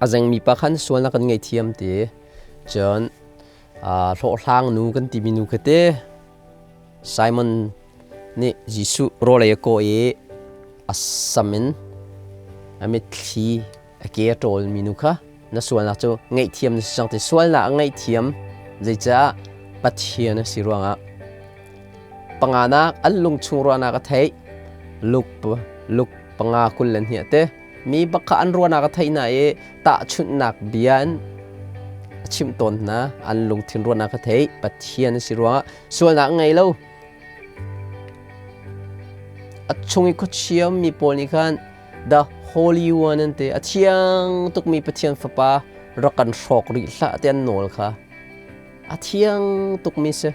A zengmi pa khan sualnak kan ngaihthiam ti. Cun hlawhhlang nu kan timi nu kha te Simon nih Jesuh rawl ei a kawh i A sam in a mitthli a ke a ṭawlmi nu kha na sualnak cu ngaihthiam na si cang ti sualnak a ngaihthiam. Zeicah? Pathian a si ruangah. Panganak, an lungchung ruahnak a theih. Luk Luk 5:22 te mi bak kha an ruahnak a theih hna i tahchunhnak bia in a chimh tawn hna. An lungthin ruahnak a theih. Pathian a si ruangah sualnak a ngei lo. A chung i khuachia mi pawl nih khan The Holy One an ti. A thiang tukmi Pathian Fapa rak kan hrawk rih hlah ti an nawl kha. A thiang tukmi si.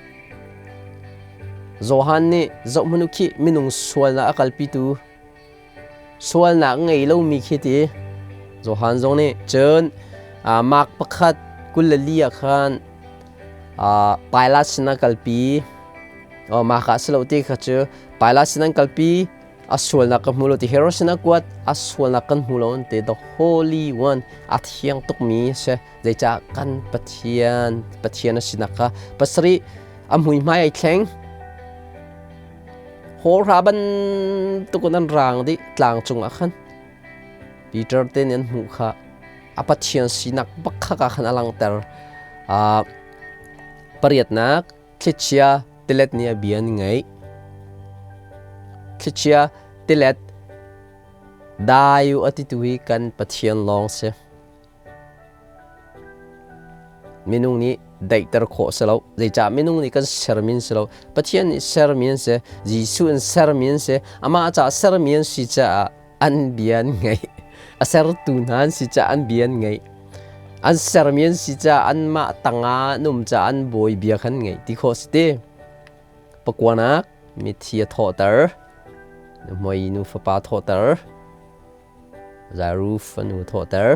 Johan nih zohhmanh u khi minung sualnak a kalpitu sualnak ngei lomi khi ti. Johan zong nih cun Mark 1:24 ah khan Pilat sin a kalpi. Mah ka si lo ti kha cu Pilat sin an kalpi. A sualnak ka hmu lo ti Herod sin a kuat. A sualnak kan hmu lo an ti. The Holy One, a thiang tukmi a si. Zeicah? Kan Pathian, Pathian a sinak kha. 7, a mui hmai ai thleng. Hawhra bantuk in an raang dih tlang cungah khan. Peter te nih an hmuh kha a Pathian sinak bak kha ka khan a langhter. Pariatnak, thlichia tilet nih a bia an ngaih. Thlichia tilet dai u a titu hi kan Pathian lawng si. Minung nih daihter khawh si lo. Zeicah? Minung nih kan sermi an si lo. Pathian nih sermi an si. Jesuh in sermi an si. Amah caah sermi an si caah an bia an ngaih. A sertu hna an si caah an bia an ngaih. An sermi an si caah anmah tangah an um caah an bawi bia khan ngaih ti khawh si ti. Pakuanak, mithi a thawhter. Nuhmei nu fapa thawhter. Zairu fanu thawhter,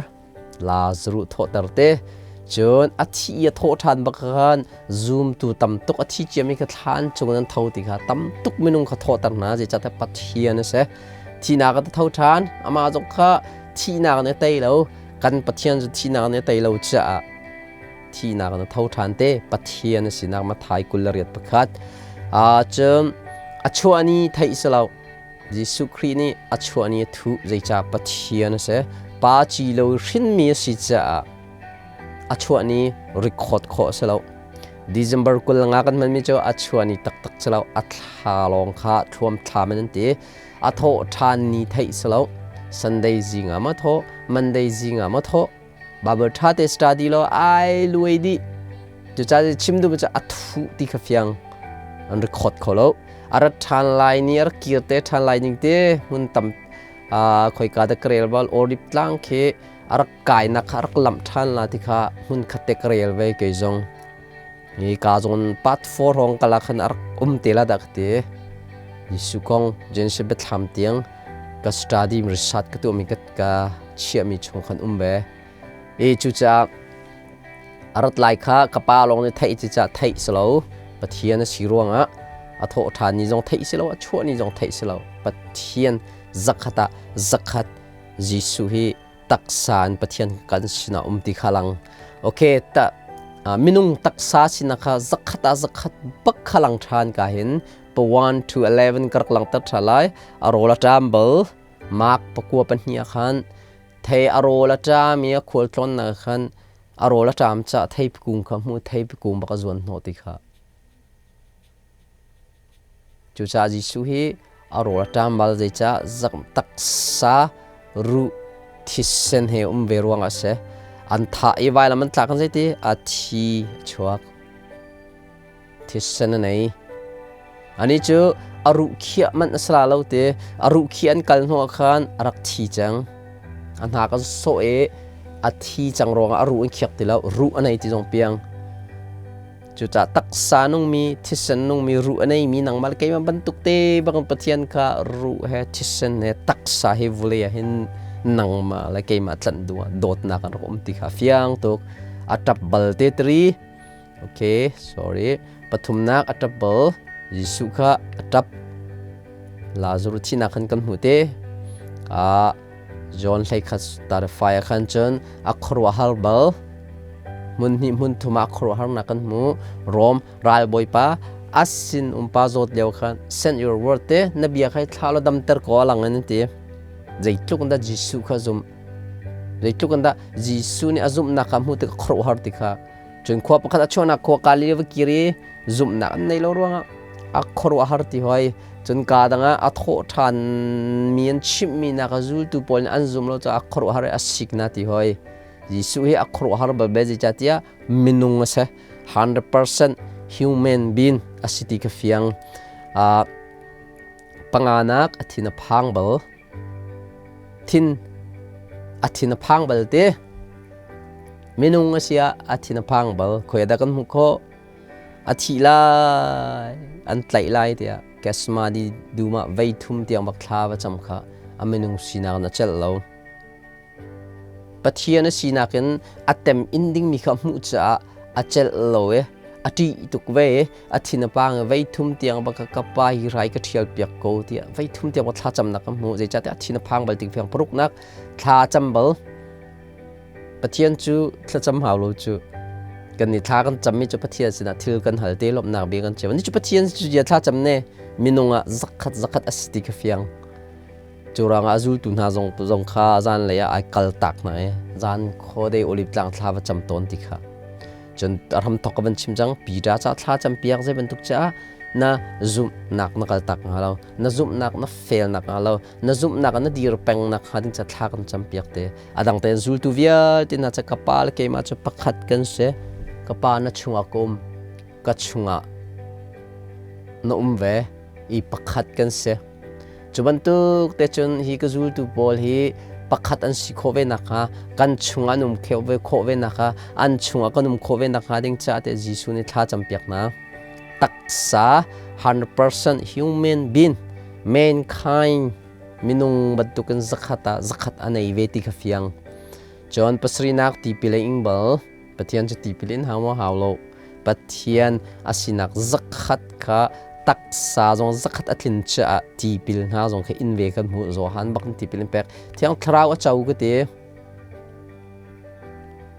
Lazaruh thawhter te. Cun a thi i a thawh ṭhan bak khan zumtu tam tuk a thi ciami kha thlan cung in an tho ti kha tam tuk minung kha thawhter hna. Zeicahtiah Pathian a si. Thihnak a tho ṭhan. Amah zong kha thihnak nih a tei lo. Kan Pathian cu thihnak nih a tei lo caah thihnak in a tho ṭhan te. Pathian a sinak Matthai 28. Cun a chuah ni theih si lo. Jesuh Khrih nih a chuah ni a thuh. Zeicah? Pathian a si. Pa ci lo hrinmi a si caah a chuah ni record khawh a si lo. December 25 kan hmanmi cu a chuah ni taktak si lo. A thla lawng kha thuam thlam in an ti. A thawh ṭhan ni theih si lo. Sunday zing ah ma thawh, Monday zing ah ma thawh. Bible ṭha te study lo ai luai dih. Cucaah chim duh cu a thuh ti kha fiang an record kho lo. A rat ṭhan lai ni, a rak kir te ṭhan lai ning te hmun tam khoika da ka rel bal Orib tlang khi a rak kainak kha a rak lamh ṭhan la ti kha hmun khat te ka rel ve kei zong. Hi ka zong part 4 hrawng kala khan a rak um te la dah ka ti. Jesuh kong Genesis biathlam tiang ka study research ka tuahmi ka ka chiahmi chung khan um ve. I cucaah a rat lai kha ka pa lawng nih theih ci caah theih si lo. Pathian a si ruangah a thawh ṭhan ni zong theih si lo, a chuah ni zong theih si lo. Pathian zakhat ah zakhat Jesuh hi taksa in Pathian kan sinah um ti kha lang. Okay, ta minung taksa sinak kha zakhat ah zakhat bak kha lang ṭhan ka hin pa 1 to 11 ka rak langter ṭha lai. A rawl a ṭam bal. Mark 9:2 ah khan thei a rawl a ṭam i a khualtlawnnak khan a rawl a ṭam caah theipi kung kha hmu, theipi kung bak a zuan hnawh ti kha. Cucaah Jesuh hi a rawl a ṭam bal. Zeicah? Taksa ruh thisen he um ve ruangah a si. An thah i vailam an tlak in zeiti a thi a chuak. Thisen a nei. Ani cu a ruh khiah manh a si la lo ti. A ruh khiah an kal hnuah khan a rak thi cang. A hna kan sawh i a thi cang ruangah a ruh an khiak ti lo. Ruh a nei ti zong piang. Cucaah taksa nungmi, thisen nungmi, ruh a neimi nangmah le keimah bantuk te bangin Pathian kha ruh he thisen he taksa he vulei ah hin nangmah le keimah tlanh duh ah dawtnak an rak um ti kha fiang tuk. A ṭap bal te tiri. Okay, sorry. Pathumnak, a ṭap bal. Jesuh kha a ṭap. Lazarus thihnak khan kan hmuh te. Ah, John 11 tarifai ah khan cun a khuaruahhar bal. Hmun hnih hmun thum ah khuaruahharnak kan hmu. Rom ralbawipa Asin umpa zawt lio khan send your word te na bia khai thla lo damter ko alang an ti. Zeitluk in dah Jesuh kha zum. Zeitluk in dah Jesuh nih a zumhnak kha hmu tik khuaruahhar ti kha. Cun khua pakhat a chuahnak khua Galilee va kir i zumhnak an nei lo ruangah a khuaruahhar ti hoi. Cun ka dang ah a thawh ṭhan mi an chimhmi nak a zultu pawl nih an zum lo caah a khuaruahhar i a sik na ti hoi. Jesuh hi a khuaruahhar bal be zeicahtiah minung a si. 100% human being a si ti ka fiang. Panganak a thin a phang bal. Thin a thin a phang bal te. Minung a si ah a thin a phang bal. Khoi dah kan hmuh khawh? A thih lai, an tlaih lai tiah Gethsemane dum ah vei thum tiang bak thla va cam kha a minung sinak in a celh lo. Pathian a sinak in a tem in dingmi kha hmuh caah a celh lo i a ṭih tuk ve i a thin a pang i vei thum tiang bak ka pa hi rai ka ṭhial piak ko tiah vei thum tiang thlacamnak ka hmuh. Zeicahtiah a thin a phang bal tik fiang paruknak thla a cam bal. Pathian cu thlacam hau lo cu kan nih thla kan cammi cu Pathian sinah thil kan hal te lawmhnak bia kan chim. Ni cu Pathian cu dia thlacam ne minung ah zakhat zakhat a si ti ka fiang. Cu ruangah a zultu hna zong kha zanlei ah ai kaltak hna i zan khuadei Oliv tlang thla va cam tawn ti kha. Cun a hramthawk ka van chim cang, Peter ca thla campiak zei bantuk caah na zumhnak na kaltak hnga lo, na zumhnak na felnak hnga lo, na zumhnak ah na dir peng nak hnga ding ca thla kan campiak te. A dang tein zultu vialte hna ca ka pa le keimah cu pakhat kan si. Ka pa na chungah ka um, ka chungah na um ve i pakhat kan si. Cu bantuk te cun hi ka zultu pawl hi pakhat an si khawh ve nakhnga kan chungah an um ve khawh ve nakhnga an chungah kan um khawh ve nakhnga ding caah te Jesuh nih thla campiak hna. Taksa 100% human being mankind minung bantukin zakhat ah zakhat a nei ve ti kha fiang. Cun pasarihnak tipil a ing bal. Pathian cu tipil in hau maw hau lo. Pathian a sinak zakhat kha taksa zong zakhat a tlin caah tipil hna zong kha in ve kan hmuh. Johan bak in tipil in pek. Thiang Thlarau a co ka ti.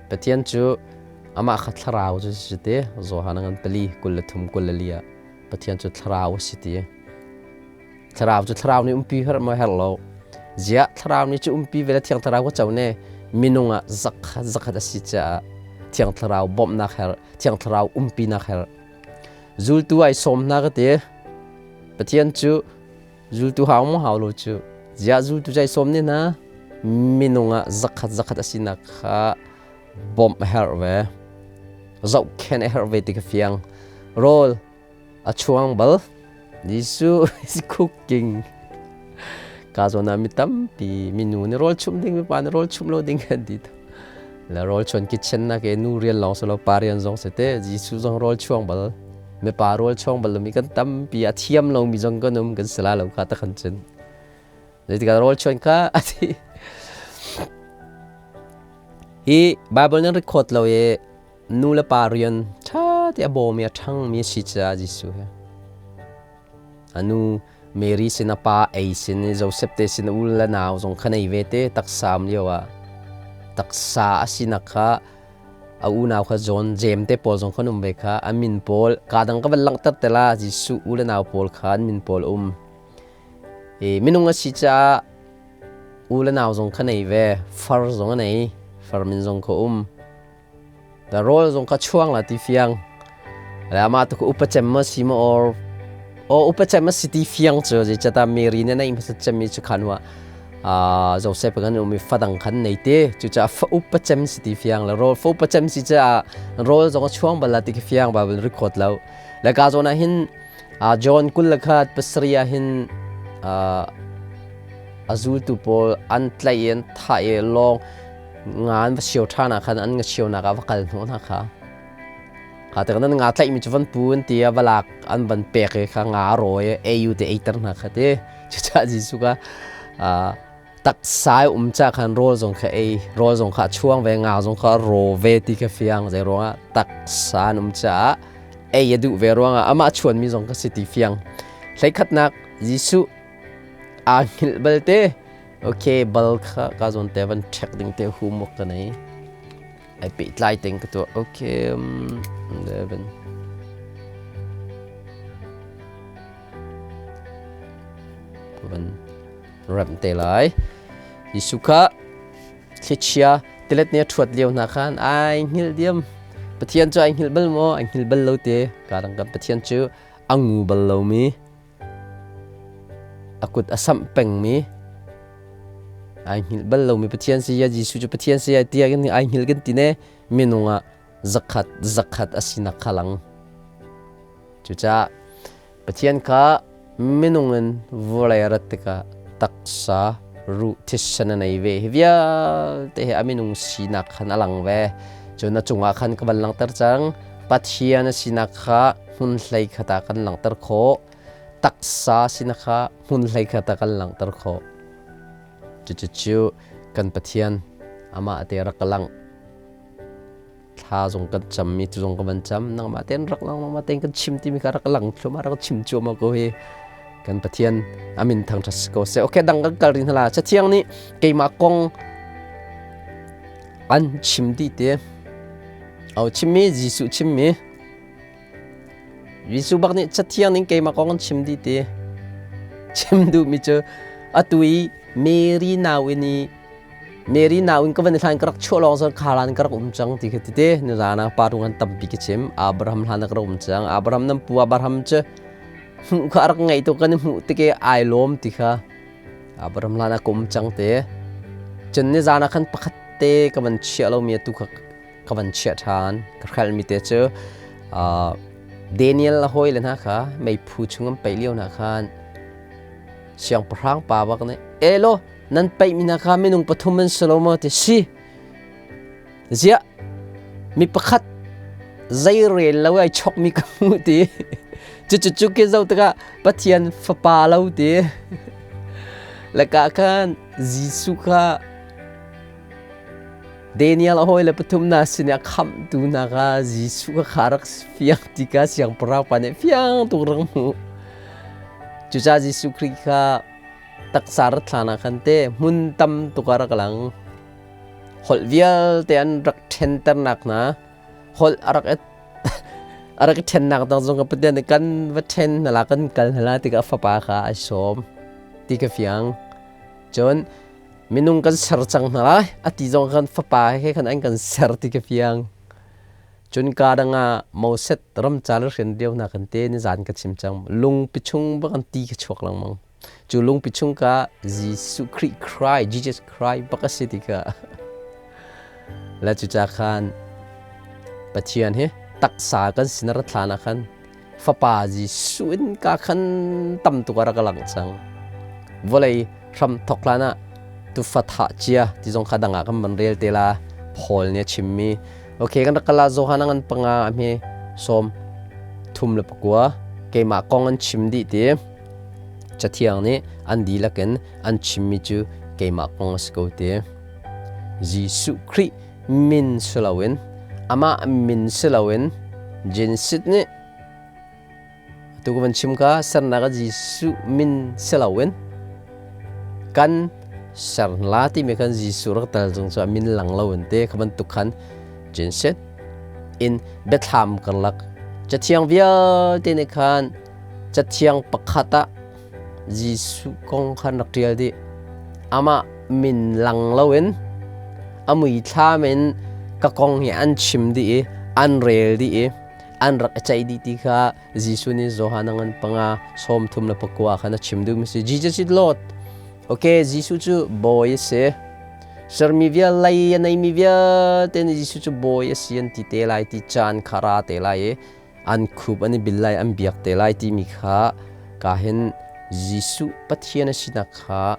Pathian cu amah kha thlarau cu si ti. Johan a ngan pali 23 24 ah Pathian cu thlarau a si ti. Thlarau cu thlarau nih umpi her maw her lo. Ziah thlarau nih cu umpi ve le thiang thlarau ka co ne minung ah zakhat zakhat a si caah thiang thlarau bawmhnak her thiang thlarau umpinak her zultu ai sawm hna ka ti. Pathian cu zultu hau maw hau lo cu ziah zultu cu ai sawm ne hna minung ah zakhat zakhat a sinak kha bawmh a herh ve zohkhenh a herh ve ti ka fiang rawl a chuang bal. Jesuh is cooking. Ka zawn ah mi tampi minu nih rawl chumh ding mipa nih rawl chumh lo ding kan ti. Le rawl chuan kitchen na ke nu rian lawng si lo pa rian zong si te Jesuh zong rawl chuang bal. Mipa rawl chuang bal mi kan tampi a thiam lo mi zong kan um kan si la lo kha ta khan cun. Zeitikah rawl chuan kha a ti. Hi Bible nan record lo i nu le pa rian ṭha te a bawm i a ṭhangmi a si caah Jesuh hi a nu Mary sin a pa ei sin i Joseph te sin u le nau zong kha nei ve te taksa um lio ah taksa a sinak kha a unau kha John James te pawl zong khan um ve kha a min pawl ka dang ka van langhter te la Jesuh u le nau pawl kha an min pawl um i minung a si caah u le nau zong kha nei ve far zong a nei far min zong kha um Da rawl zong kha chuang la ti fiang. Le amah tu upa cem ma si ma or o upa cem ma si ti fiang cu je chata Mary ne nei ma cem mi chu khan wa a Joseph kan umi fadang khan nei te chu cha fa upa cem si ti fiang le rawl fa upa cem si cha rawl zong a chuang bal la ti fiang Bible record lo le ka zona hin John kul le khat pasariah hin a zultu pawl an tlaih i an thah i lawng nga an va sio ṭhan ah khan an nga sionak ah va kal hnawh hna kha. Kha te nan nga tlaihmi cu van pu an ti a va lak an van pek i kha nga a rawi i ei u te eiter hna kha ti. Cucaah Jesuh kha taksa i um ca khan rawl zong kha ei rawl zong kha a chuang ve nga zong kha a raw ve ti kha fiang zei ruangah taksa an um caah ei a duh ve ruangah amah chuanmi zong kha si ti fiang. Hleikhatnak Jesuh aa hngilh balte okay bal kha ka zawn te van check ding te homework ka nei ai pehtlai ting ka tuah okay 11. Ka van remh te lai. Jesuh kha thlichia tilet nih a ṭhuat lio hna khan ai hngilh diam. Pathian cu ai hngilh bal maw? Ai hngilh bal lo te. Ka dang kan Pathian cu a ngu bal lomi, a kut a samh pengmi, ai hngilh bal lomi Pathian si ya Jesuh cu Pathian si ya tiah kan ai hngilh kan ti ne minung ah zakhat zakhat a sinak kha lang. Cucaah Pathian kha minung in vawlei a rat tikah taksa ruh thisen a nei ve. Hi vialte hi a minung sinak khan a lang ve. Cun a cungah khan ka van langhter cang. Pathian a sinak kha hmun hlei khat ah kan langhter khawh. Taksa sinak kha hmun hlei khat ah kan langhter khawh. Cucu kan Pathian amah te rak ka langh. Thla zong kan cammi tu zong ka van cam. Nangmah tein rak lang, nangmah tein kan chim timi kha rak lang thluahmah, rak chim cuahmah ko hi. Kan Pathian amin thangṭhat si ko seh. Okay, dang kan kal rih hna la. Cathiang nih keimah kong an chim dih te. Au chimmi Jesuh chimmi. Jesuh bak nih Cathiang ning keimah kong an chim dih te. Chim duhmi cu atu i Mary nau in i Mary nau in ka van i hlan ka rak chuah lawng cun khalan ka rak um cang ti kha tete nizan ah pa rung an tampi ka chim. Abraham hlan ah ka rak um cang. Abraham nan pu Abraham cu hmuh kha a rak ngaih tuk, kan i hmuh tik i ai lawm ti kha Abraham hlan ah ka um cang te. Cun nizan ah khan pakhat te ka van chiah lomi atu kha ka van chiah ṭhan. Ka hrelhmi te cu Daniel a hawile hna kha meiphu chung an paih lio hna khan siangpahrang pa bak nih, "Elaw, nan paihmi hna kha minung pathum an si lo maw?" ti si. Ziah, mi pakhat zei rel lo ai chokmi ka hmuh ti. Cucu cu ke zo tikah Pathian fapa lo ti. Laka khan Jesuh kha Daniel a hawile pathum hna sin ah khamhtu hna kha Jesuh kha rak fiang ti kha siangpahrang pa nih fiang tuk rak hmuh. Cucaah Jesuh Khrih kha taksa rat hlan ah khan te hmun tam tuk ah rak lang. Holh vialte an rak ṭhenternak hna, holh a rak a rak i ṭhennak dang zong Pathian nih kan va ṭhen hna la, kan kal hna la tikah fapa kha ai sawm ti ka fiang. Cun minung kan ser cang hna lai a ti zong khan fapa he khan an kan ser ti ka fiang. Cun ka dang ah Moses ramcar rian lio hna kan te ni zan ka chim cang, lungpi chung bak an ti ka chuak lengmang. Cu lungpi chung ka Jesuh Khrih Christ, Jesus Christ bak a si ti ka la. Cuca khan Pathian hi taksa kan sin rat hlan ah khan fapa Jesuh in ka khan tam tuk a rak lang cang. Vawlei hram thok hlan ah tufa thah cia ti zong kha dang ah kan van rel te la, Paul nih a chimmi. Okay, kan rak kala Johan ngan panga a hme 39. Keimah kong an chim dih ti. Cathiang nih an dihlak in an chimmi cu keimah kong a si ko ti. Jesuh Khrih min si loin, amah min si loin Genesis nih atu ka van chim kha sernak ah Jesuh min si loin kan ser la timi khan Jesuh rak tal zung cu a min lang loin te kha bantuk khan Genesis in biathlam karlak Cathiang vialte nih khan Cathiang pakhat ah Jesuh kong khan rak ṭial dih. Amah min lang loin a muithlam in ka kong hi an chim dih i an rel dih i an rak i ceih dih ti kha Jesuh nih Johan a ngan 5:39 khan a chim duhmi si. Jesus is Lord. Okay, Jesuh cu bawi a si. Sermi vial lei a neimi vialte nih Jesuh cu bawi a si an ti te lai ti caan kha ra te lai i an khup an i bil lai, an biak te lai timi kha ka hin Jesuh Pathian a sinak kha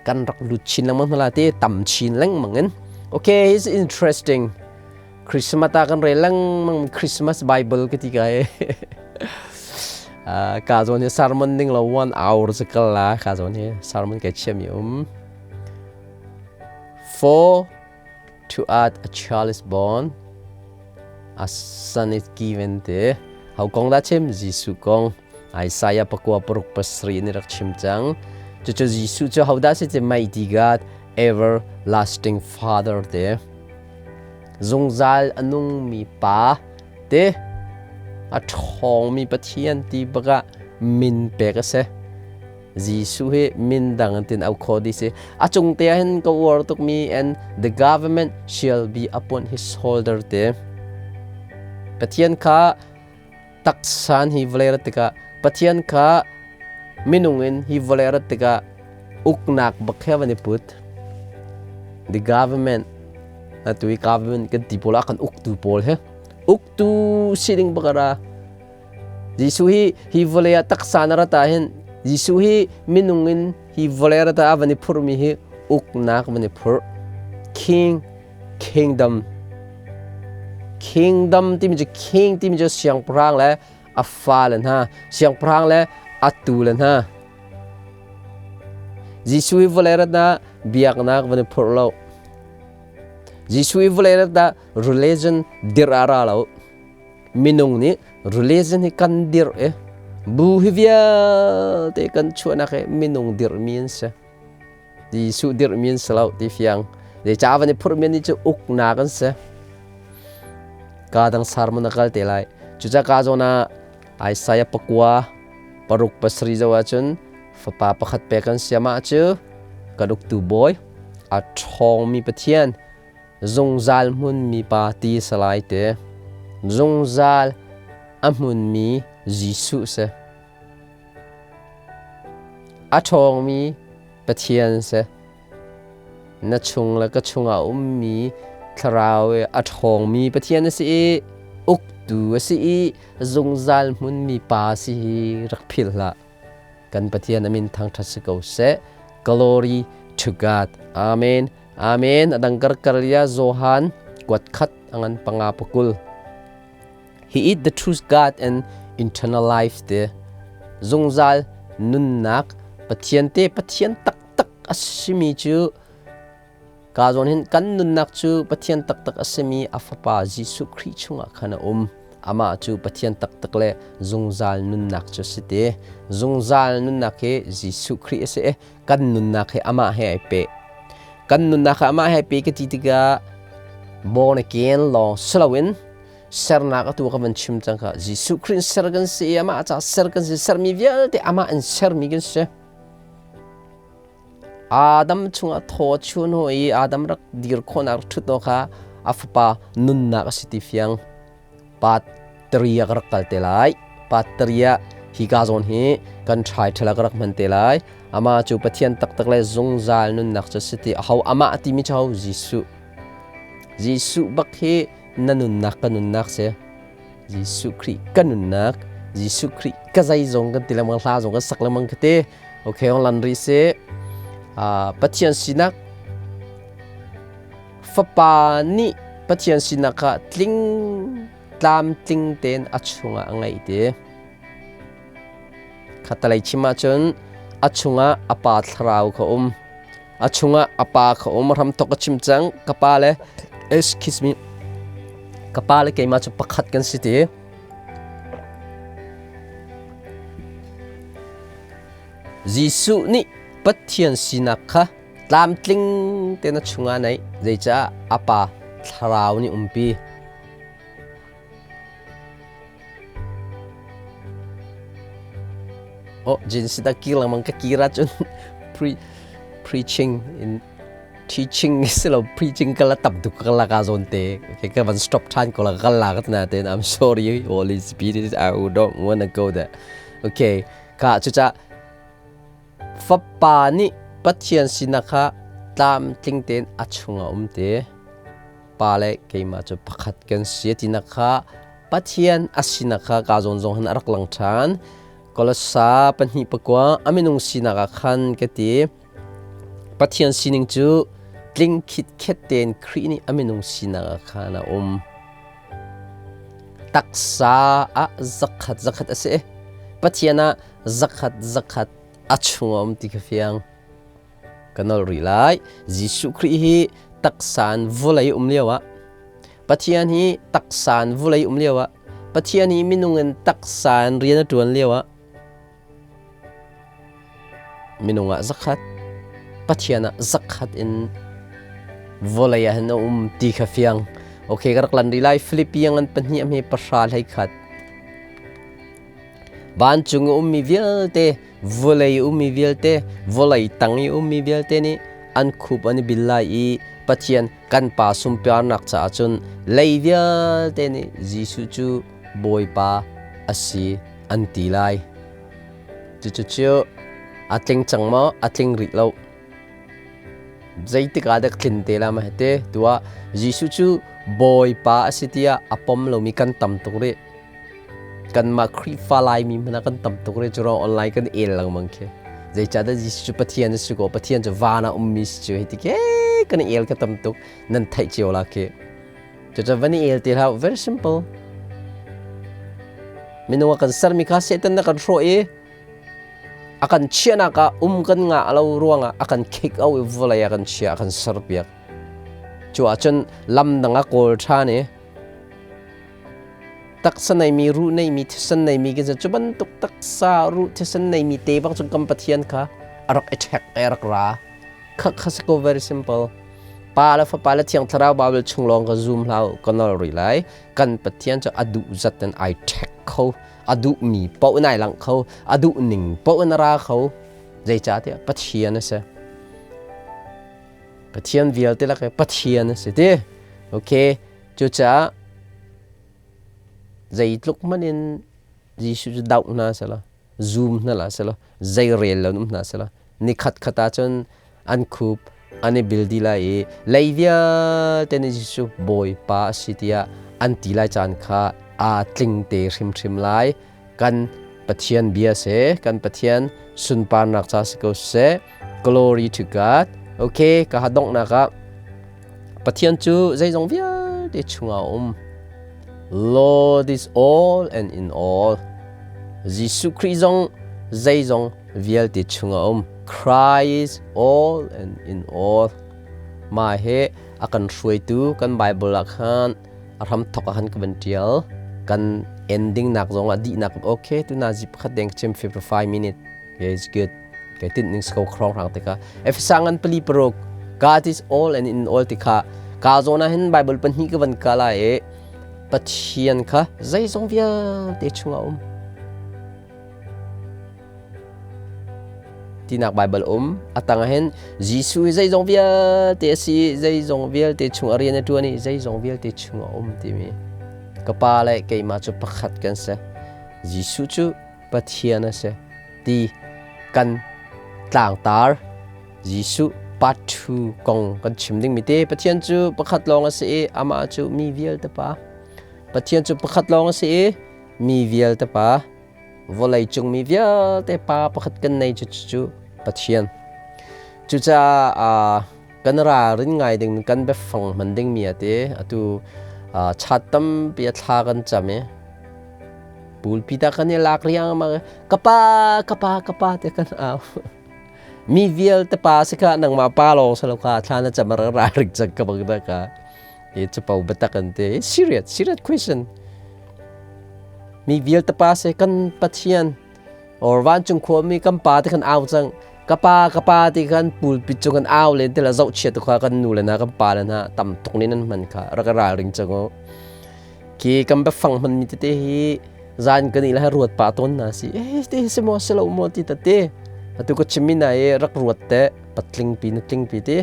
kan rak lut chin lengmang hna la te tam chin lengmang in. Okay, it's interesting. Christmas ta kan rel lengmang Christmas Bible ka ti ka e ka zawn hi sermon ding lo one hour se kal la ka zawn hi sermon ke chiam mi um. For to us a child is born, a son is given te. Ho kong dah chim? Jesuh kong. Isaiah 67 nih rak chim cang. Cucu Jesuh cu hodah si ti? Mighty God, everlasting Father te. Zungzal a nungmi Pa te. A ṭhawngmi Pathian ti bakah min pek a si. Jesuh hi min dang tin au kho di si. A cung te ah hin ka uar tuk mi and the government shall be upon his shoulder te. Pathian kha taksan hi vawlei rat tikah Pathian kha minung in hi vawlei rat tikah uknak bak he van i put. The government atu i government kan ti pawl ah kan uktu pawl he uktu sining bak ra. Jesuh hi hi vawlei ah taksa na rat ah hin Jesuh hi minung in hi vawlei rat ah a van i phurhmi hi uknak van i phurh. King Kingdom Kingdom timi cu king timi cu siangpahrang le a fale hna siangpahrang le a tule hna. Jesuh hi vawlei rat ah biaknak van i phurh lo. Jesuh hi vawlei rat ah religion dirh ah ra lo. Minung nih religion hi kan dirh i bu hi vialte kan chuahnak hi minung dirhmi an si. Jesuh dirhmi an si lo ti fiang. Zeicah van i phurhmi nih cu uknak an si. Ka dang sermon a kal te lai. Cucaah ka zawn ah Isaiah 9 6 7 zoh ahcun fapa pakhat pek an si amah cu kan uktu bawi a ṭhawngmi Pathian zungzal hmunmi pa ti salai te zungzal a hmunmi Jesuh si a ṭhawngmi Pathian si na chung le ka chungah ummi thlarau i a ṭhawngmi Pathian a si i uktu a si i zungzal hmunmi pa si hi rak philh hlah. Kan Pathian a min thangṭhat si ko seh. Glory to God. Amen. Amen. Adang karkarlia Johan kuat khat angan panga pakul. He is the true God and eternal life te. Zungzal nunnak Pathian te Pathian taktak a simi cu ka zawn hin kan nunnak cu Pathian taktak a simi a Fapa Jesuh Khrih chungah khan a um. Amah cu Pathian taktak le zungzal nunnak cu si te. Zungzal nunnak hi Jesuh Khrih a si i kan nunnak hi amah he ai peh. Kan nunnak hi amah he ai pe ka ti tikah born again lawng si loin sernak atu ka van chim cang kha Jesuh Khrih in ser kan si i amah ca ser kan si sermi vialte amah in sermi kan si. Adam chungah thaw chun ho i Adam rak dir khawhnak rak ṭhut kha a fapa nunnak a si ti fiang. Pa tria ka rak kal te lai. Pa tria hi ka zawn hi kan ṭhai ṭhala ka rak hman te lai. Amah cu Pathian taktak le zungzal nunnak cu si ti aho amah timi cu ho Jesuh. Jesuh bak hi na nunnak ka nunnak si. Jesuh Khrih ka nunnak Jesuh Khrih ka zeizong kan ti lengmang hla zong kan sak lengmang ka ti okay ong lan ri si Pathian sinak fapa nih Pathian sinak kha tling tlamtling tein a chungah a ngeih ti khatalei chim ahcun a chungah a pa thlarau kha um a chungah a pa kha um ram thok a chim cang ka pa le excuse me ka pa le keimah cu pakhat kan si ti Jesuh nih Pathian sinak kha tlamtling tein a chungah neih zeicah a pa thlarau nih umpi Oh, jin sita kir lengmang ka kir ahcun pre preaching in teaching si lo preaching ka la tam tuk ka la ka zawn te okay ka van stop than ko la ka la ka na ten I'm sorry Holy Spirit I don't wanna go there okay ka cu ca fapa nih Pathian sinak kha tlamtling tein a chungah um te pa le keimah cu pakhat kan si tinak kha Pathian a sinak kha ka zawn zong hin a rak lang ṭhan. Kolosa 2:9 a minung sinak ah khan ka ti. Pathian sining cu tling khitkhet tein Khrih nih a minung sinak ah khan a um. Taksa ah zakhat zakhat a si. Pathian ah zakhat zakhat a chung a um ti kha fiang. Ka nolh rih lai. Jesuh Khrih hi taksa in vawlei um lioah Pathian hi taksa in vawlei um lioah Pathian hi minung in taksa in rian a ṭuan lioah minung ah zakhat Pathian ah zakhat in vawlei ah hin a um ti kha fiang. Okay, ka rak lan rih lai. Philippi ngan 2 hme 10 hlei khat. Vancung a ummi vialte Vawlei ummi vialte, vawlei tang i ummi vialte nih an khup an i bil lai i Pathian kan Pa sunparnak caah cun lei vialte nih Jesuh cu Bawipa a si an ti lai. Cucu a tling cang maw? A tling rih lo. Zeitik ah dah tlin te la ma te tuah Jesuh cu Bawipa a si tiah a pom lomi kan tam tuk rih. Kanmah Khrihfa Laimi hmanh ah kan tam tuk rih. Cu online kan el lengmang khi. Zeicahtiah Jesuh cu Pathian a si ko. Pathian cu van ah ummi si cu hei ti ke kan el ka tam tuk. Nan theih cio la khi. Cucu van i el ti hlah. Very simple. Minung a kan sermi kha Satan na kan hrawh i a kan chiahnak ah um kan ngah lo ruangah a kan kick out i vawlei a kan chia a kan serpiak. Cu ahcun lam dang a kawl ṭhan i taksa neimi ruh neimi thisen neimi kan cu bantuk taksa ruh thisen neimi te bang cun kan Pathian kha a rak i ṭhek i a rak ra. Kha kha si ko very simple. Pa le Fapa le Thiang Thlarau Bible chung lawng ka zoom hlah ka nol rih lai. Kan Pathian cu a duh zat in ai ṭhek kho. A duhmi paoh in ai langh kho. A duh ning paoh in a ra kho. Zeicahtiah Pathian a si. Pathian vialte lak i Pathian a si ti. Okay. Cucaah zeitluk hmanh in Jesuh cu doh hna selaw, zum hna la selaw, zei rel lo um hna selaw, ni khat khat ahcun an khup an i bil dih lai i lei vialte nih Jesuh Bawipa a si tiah an ti lai caan kha aa tling te hrimhrim lai. Kan Pathian bia si, kan Pathian sunparnak ca si ko seh. Glory to God. Okay, ka ha donghnak ah Pathian cu zeizong vialte chungah a um. Lord is all and in all. Jesuh Khrih zong zeizong vialte chungah a um. Christ is all and in all. Mah hi a kan hruaitu kan Bible ah khan a hram thok ah khan ka van tial. Kan ending nak zong ah dihnak okay tu na zi pakhat deng chim 55 minute. Yeah, it's good. Kai tinh ning sko khrong rang te ka. Efesa ngan pali paruk God is all and in all ti kha ka zawn ah hin Bible pahnih ka van ka la i Pathian kha zeizong vialte chungah um. Tinak Bible um atang ah hin Jesuh hi zeizong vialte a si zeizong vialte chung a rian a ṭuan i zeizong vialte chungah um timi ka pa le keimah cu pakhat kan si. Jesuh cu Pathian a si ti kan tlangtar Jesuh part 2 kong kan chim dingmi te Pathian cu pakhat lawng a si i amah cu mi vialte pa. Pathian cu pakhat lawng a si i mi vialte pa. Vawlei cung mi vialte pa pakhat kan nei cu cu Pathian. Cucaah kan ralrin ngai ding kan biafang hman dingmi a ti atu chat tampi a thla kan cam i pulpi ta kan i lak riangmang ka pa ka pa ka pa te kan au mi vialte pa si kha nangmah pa lawng salo kha thla na cam ra rik cang ka bang da ka e chapo batak an te serious serious question mi vialte pa se kan Pathian or vancung khuami kan pa te kan au cang ka pa ka pa ti khan pulpit cu kan au len te la zoh chia tu kha kan nu le na kan pa le na tam tuk nin an hman kha rak ralring cang o khi kan biafang hman mi tete hi zan kan i la ruat pa ton na si eh te si mo si lo mo ti ta te atu ko chimi na e rak ruat te patling pi na tling pi ti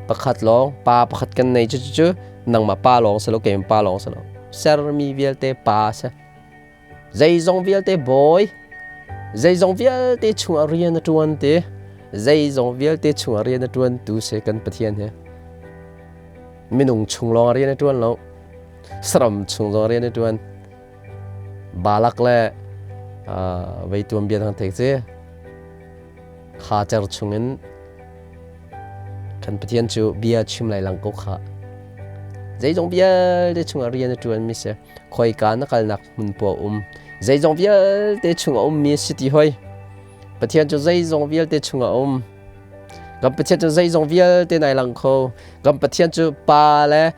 Pakhat lawng pa pakhat kan nei cu cu nangmah pa lawng si lo keimah pa lawng si lo sermi vialte pa si zeizong vialte bawi zeizong vialte chungah rian a ṭuan ti zeizong vialte chungah rian a ṭuan tu si kan Pathian hi minung chung lawng rian a ṭuan lo saram chung zong rian a ṭuan Balak le vei tuan bia thang thek ci Kha cer chungin kan Pathian cu bia chim lai lang ko kha. Zeizong vialte chungah rian a ṭuanmi si. Khoika na kalnak hmun poah um. Zeizong vialte chungah ummi si ti hoi. Pathian cu zeizong vialte chungah um. Kan Pathian cu zeizong vialte nai lang kho. Kan Pathian cu Pa le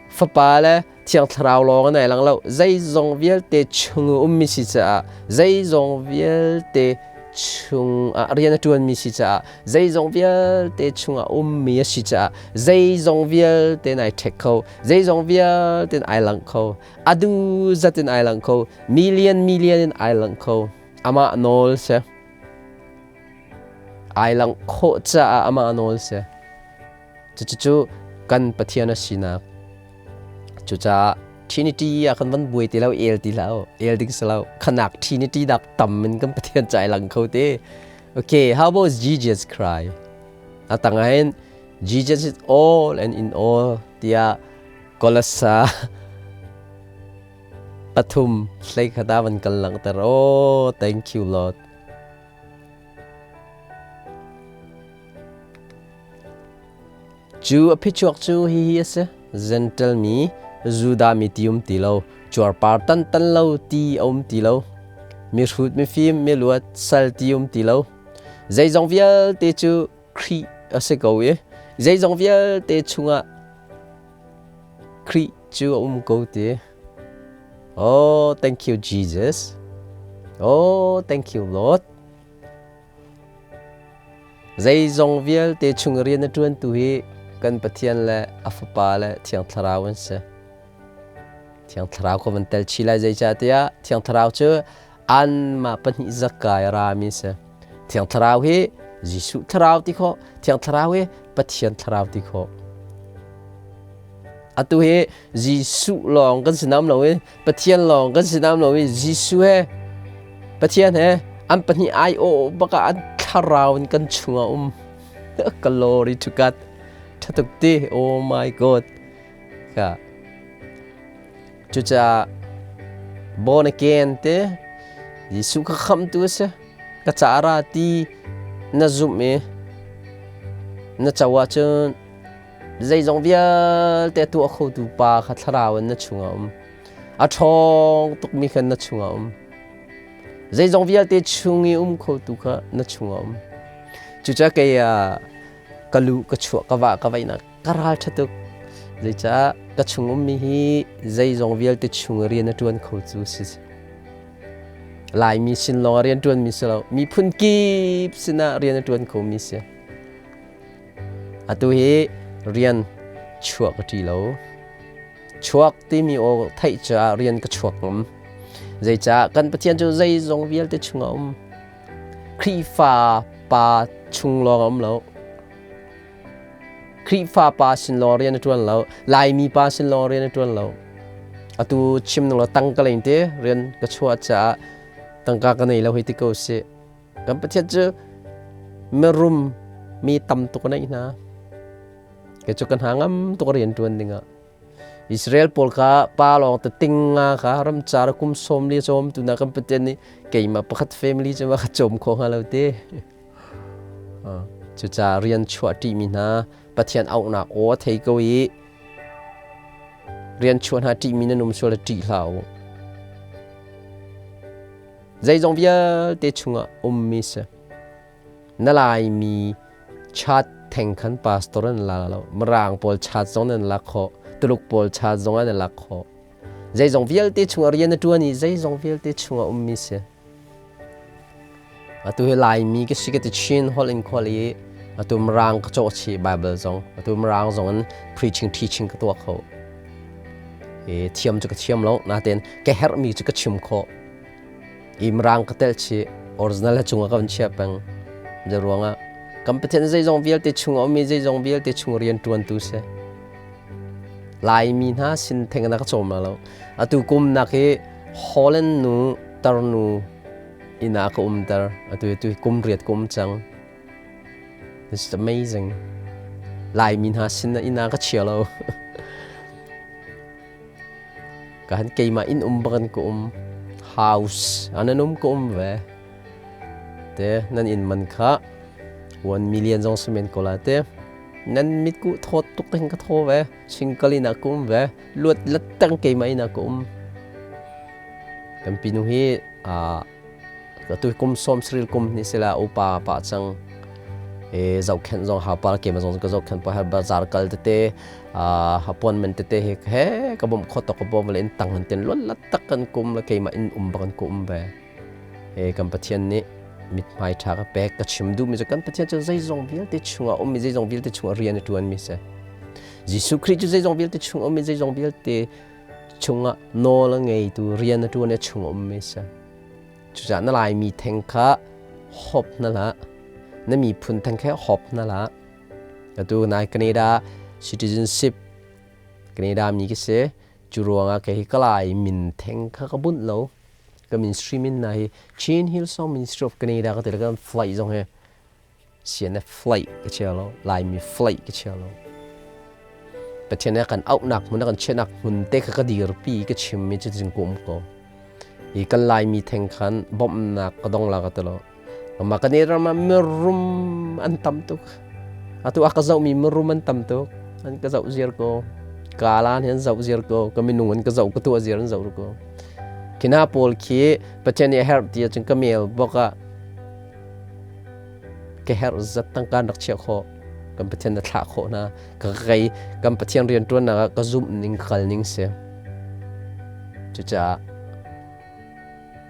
Fapa le Thiang Thlarau lawng nai lang lo. Zeizong vialte chung ummi si caah zeizong vialte. Chung ah rian a ṭuanmi si caah zeizong vialte chungah ummi a si caah zeizong vialte in ai ṭhek kho, zeizong vialte in ai langh kho, a du zat in ai langh kho, million million in ai langh kho. Amah nawl si. Ai langh khawh caah amah nawl si. Cucu kan Pathian a sinak. Cucaah Trinity ah kan van buai ti lo, el ti lo, el ding si lo. Khanak Trinity dak tam in kan Pathian cai lang kho te. Okay, how about Jesus Christ? A tangain Jesus is all and in all tiah Kolasa 3 hlei khata van kal langhter. Oh, thank you Lord. Cu a phichuak cu hihi a si: Jentail mi, Judah mi ti um ti lo, cuarpar tan tan lo ti a um ti lo, mihrut mifim miluat sal ti um ti lo. Zeizong vialte cu Khrih a si ko i zeizong vialte chungah Khrih cu a um ko ti. Oh, thank you Jesus. Oh, thank you Lord. Zeizong vialte chung rian a ṭuantu hi kan Pathian le a Fapa le Thiang Thlarau an si. Thiang Thlarau kha van tel chih lai zeicahtiah Thiang Thlarau cu anmah pahnih zakai a rami a si. Thiang Thlarau hi Jesuh Thlarau ti khawh, Thiang Thlarau hi Pathian Thlarau ti khawh. Atu hi Jesuh lawng kan si nam lo i Pathian lawng kan si nam lo i Jesuh he Pathian he an pahnih ai aw bak ah an thlarau in kan chungah um. Glory to God. Thatuk ti. Oh my God. Ka. Cucaah born again te Jesuh ka khamtu a si. Ka ca ra ti na zumh i na co ahcun zeizong vialte a tuah khotu pa kha thlarau in na chungah um. A ṭhawng tukmi khan na chungah um. Zeizong vialte chung i um khotu kha na chungah um. Cucaah kei ka lu ka chuah ka vah ka vaihnak ka ral ṭha tuk. Zeicah ka chung ummi hi zeizong vialte chung i rian a ṭuan kho cu si. Laimi sin lawng ah rian ṭuanmi si lo, miphun kip sinah rian a ṭuan khomi si. Atu hi rian chuah ka ṭi lo. Chuak timi aw theih caah rian ka chuak ngam. Zeicah kan Pathian cu zeizong vialte chungah um. Khrihfa pa chung lawng a um lo. Khrihfa pa sin lawng rian a ṭuan lo. Laimi pa sin lawng rian a ṭuan lo. Atu chim ning law tangka lei te rian ka chuah caah tangka ka nei lo hei ti ko sih. Kan Pathian cu mirum mi tam tuk a neih hna. Kei cu ka hna ngam tuk rian ṭuan dingah. Israel pawl kha pa lawng te ting nga kha ramcar kum 40 cawm tu na kan Pathian nih keimah pakhat family cu ma ka cawm kho hnga lo te. Cucaah rian chuah ṭihmi hna Pathian auhnak aw a thei ko i rian chuah hna ṭihmi nan um sual ṭih hlah u. Zeizong vialte chungah ummi si. Na Laimi chat theng khan pastor an la lo. Mirang pawl chat zong nan lak khawh. Tuluk pawl chat zong an lak khawh. Zeizong vialte chungah rian a ṭuan i zeizong vialte chungah ummi si. Atu hi Laimi ka si ka ti Chin holh in khual i atu Mirang ka cawh chih Bible zong. Atu Mirang zong in preaching teaching ka tuah kho. I thiam cu ka thiam lo natein ka herhmi cu ka chim khawh. I Mirang ka tel chih original he chungah ka van chia peng. Zei ruangah kan Pathian zeizong vialte chung a ummi zeizong vialte chung rian ṭuantu si. Laimi hna sin theng na ka cawm lo. Atu kum nak hi Holland nu tarnu inn ah ka umter. Atu tu kum riat ka um cang. This is amazing. Laimi hna sin inn ah ka chia lo. Ka han keimah inn um bakan ka um. House anan um ka um ve. Te nan inn man kha 1 million zong simen ko la te. Nan mit ku thawt tuk hin ka thaw ve. Single in ah ka um ve. Luat lattang keimah in ah ka um. Kan pinu hi atu kum 70 kum ni sila upa pa cang e zohkhenh zong hapal ke ma zong ka zohkhenh pa har bazar kal tete appointment tete he he ka bom kho to ka bom le in tang han ten lon lat tak kan kum la keima in um bakan ku um ve e kan Pathian nih. Mithmai ṭha ka pek. Ka chim duhmi cu kan Pathian cu zeizong vialte chungah ummi, zeizong vialte chungah rian a ṭuanmi si. Jesuh Khrih cu zeizong vialte chung ummi, zeizong vialte chungah nawl a ngeitu, rian a ṭuan i a chung ummi si. Cucaah na Laimi theng kha hop hna hlah. Na miphun theng kha hop hna hlah. Atu nai Canada citizenship Canada mi ka si. Cu ruangah kei hi ka Lai min theng kha ka bunh lo. Ka ministry min na hi Chin Hillsong Ministry of Canada ka ti le kan flight zong hi CNF flight ka chia lo. Laimi flight ka chia lo. Pathian nih a kan auhnak hmun, a kan chiahnak hmun te kha ka dirpi ka chimmi cu cing kum ko. Hi kan Laimi theng khan bawmhnak ka dong la ka ti lo. Mah kan i ram ah mirum an tam tuk. Atu a ka zohmi mirum an tam tuk. An ka zoh ziar ko. Kalan hi an zoh ziar ko. Ka minung an ka zoh, ka tuah ziar an zoh ko. Khi hna pawl khi Pathian nih a herh ti ahcun ka mail bok ah ka herh zat tangka rak chiah khawh. Kan Pathian na thlah khawh hna. Ka kei kan Pathian rianṭuannak ah ka zumh ning ka kal ning si. Cucaah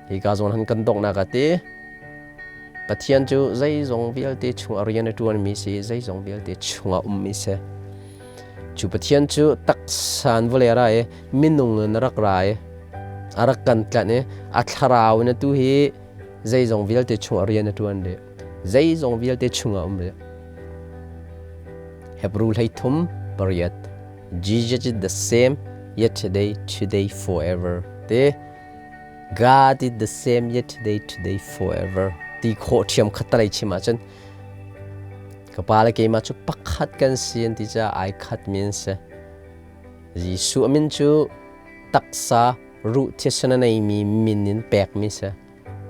hika zawn han kan donghnak ah ti Pathian cu zeizong vialte chungah rian a ṭuanmi si, zeizong vialte chungah ummi si. Cu Pathian cu taksa in vawlei a ra i minung in a rak ra i a rak kan tlanh i a thlarau in atu hi zeizong vialte chungah rian a ṭuan rih. Zeizong vialte chungah um rih. Hebrew 33:8. Jesus is the same yesterday, today, forever. Te God is the same yesterday, today, forever. Ti khawh ṭhiam khat talei chim ahcun ka pa le keimah cu pakhat kan si an ti caah ai khat mi an si. Jesuh min cu taksa ruh thisen a neimi min in pekmi si.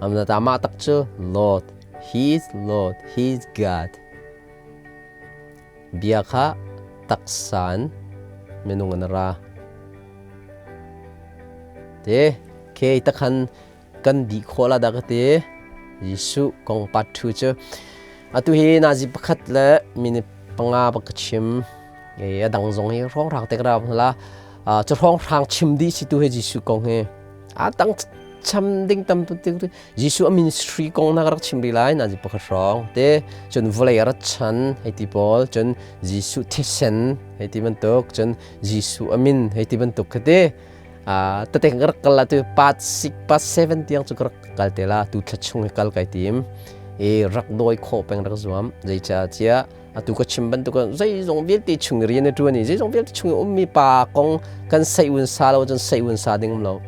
Amnata mah tak cu Lord, He is Lord, He is God. Bia kha taksa in minung an ra. Te ke takhan kan di khawh la dah ka ti. Jesuh kong part 2 cu atu hi nazi pakhat le minute 5 bak ka chim. E a dang zong hi hrawng hrang te ka ra la. Cu hrawng hrang chim di si tu hi Jesuh kong hi. A dang cham ding tam tu Jesuh a ministry kong na ka rak chim rih lai nazi pakhat hrawng te cun vawlei a rat chan hei ti pawl, cun Jesuh thisen hei ti bantuk, cun Jesuh a min hei ti bantuk kha te tete ka rak kal la. Tu part 6, part 7 tiang cu ka rak kal te la. Tu thla chung hi kal kai tim i rak dawi khawh peng rak zuam. Zeicah tiah atu ka chim bantuk zeizong vialte chung rian a ṭuan i zeizong vialte chung i ummi pa kong kan sei un sa lo cun sei un sa ding um lo.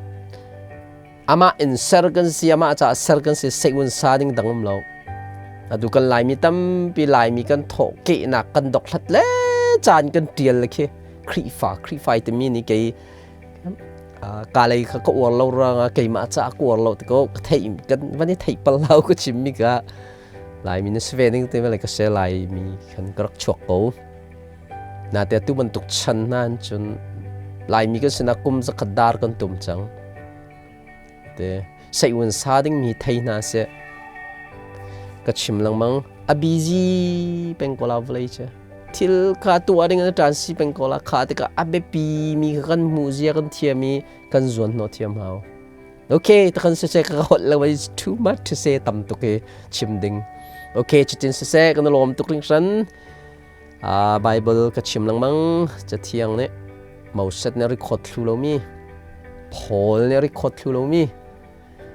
Amah in ser kan si, amah caah ser kan si, seihun sa ding dang um lo. Atu kan Laimi tampi, Laimi kan thawh kehnak kan dokhlat le caan kan ṭial le khi Khrihfa Khrihfa timi nih kei ka lei kha ka uar lo ruangah keimah caah ka uar lo ti ko ka theih kan van i theih pal lo ka chim mi ka Laimi na si ve ding ti le ka se Laimi khan ka rak chuak ko. Na te tu bantuk chan hna cun Laimi kan sinah kum zakhat dar kan tum cang. Te seiun sa ding mi thei hna seh. Ka chim lengmang a busy peng ko la vawlei cu. Thil kha tuah ding an ṭan si peng ko la. Kha tikah a biapi mi kha kan hmuh zia kan thiam i kan zuan hnawh thiam hau. Okay, takhan siseh ka holh lo, it's too much to say, tam tuk i chim ding. Okay, cutin siseh kan lawm tuk hringhran. Bible ka chim lengmang. Cathiang nih Moses nih record thlu lomi, Paul nih record thlu lomi,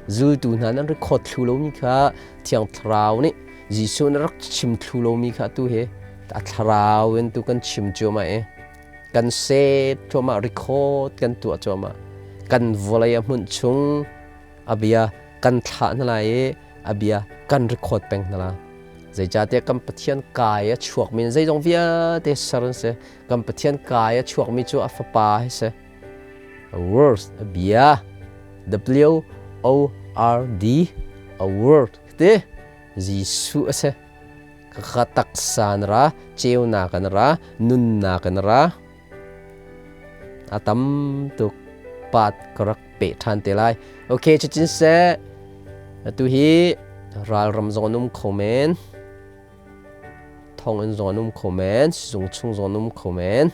zultu hna nan record thlu lomi kha Thiang Thlarau nih Jesuh nih rak chim thlu lomi kha tu hi a thlarau in tu kan chim cuahmah i kan set cuahmah, record kan tuah cuahmah. Kan vawlei a hmunh chung a bia kan thlah hna lai i a bia kan record peng hna la. Zeicahtiah kan Pathian kai a chuakmi zeizong vialte ser an si. Kan Pathian kai a chuakmi cu a fapa hi si. A words, a bia, W O R D, a word ti Jesuh a si. Ka taksa na ra, ceunak na ra, nunnak na ra. A tam tuk pat ka rak peh ṭhan te lai. Okay, cutin seh. Atu hi ralram zong an um kho men. Thonginn zong an um kho men. Sizung chung zong an um kho men.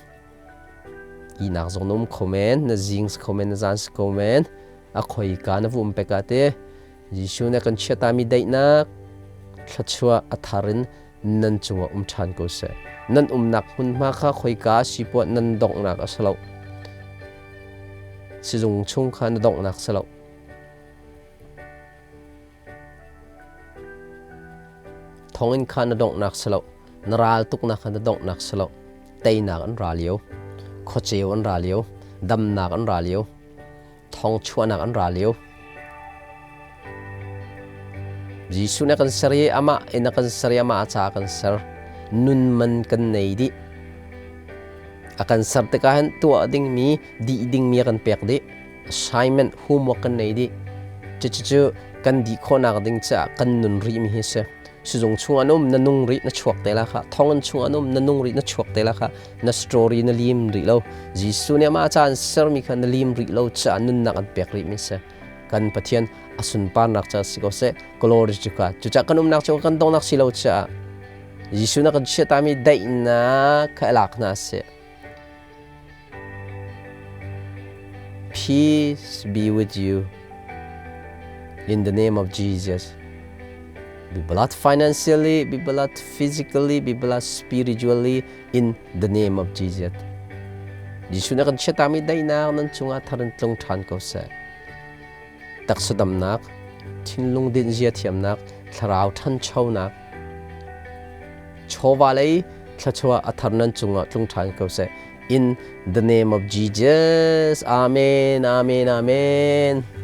Ihnak zong na um kho men. Na zing si kho men, na zan si kho men. A khoi ka na vu um pek ah te. Jesuh nih a kan chiatami daihnak. thluachuah a thar in nan cungah um ṭhan ko seh. Nan umnak hmunhma kha khoika si poah nan donghnak a si lo. Sizung chung kha na donghnak si lo. Thonginn kha na donghnak si lo. Na ral tuknak kha na donghnak si lo. Teinak an ra lio. Khuaceu an ra lio. Damnak an ra lio. Thong chuahnak an ra lio. Jesuh nih a kan ser i amah in a kan ser i amah a ca a kan ser. Nun man kan nei dih. A kan ser tikah hin tuah dingmi, dih dingmi a kan pek dih. Assignment, homework kan nei dih. Cucu kan dih khawhnak ding caah kan nun rihmi hi si. Sizung chung an um na nung rih na chuak te la kha. Thonginn chung an um na nung rih na chuak te la kha. Na story na lim rih lo. Jesuh nih amah ca an sermi kha na lim rih lo caah nunnak an pek rihmi si. Kan Pathian a sunparnak ca si ko seh. Glory to God. Cucaah kan umnak cu kan dongnak si lo caah Jesuh na kan chiatami daihnak kha lak hna seh. Peace be with you. In the name of Jesus. Be blessed financially, be blessed physically, be blessed spiritually in the name of Jesus. Jesuh na kan chiatami daihnak nan cungah thar in tlung ṭhan ko seh. Taksa damnak, thinlung dinhzia thiamnak, thlarau ṭhanchonak, chawva lei thluachuah a thar nan cungah tlung ṭhan ko seh. In the name of Jesus. Amen, amen, amen.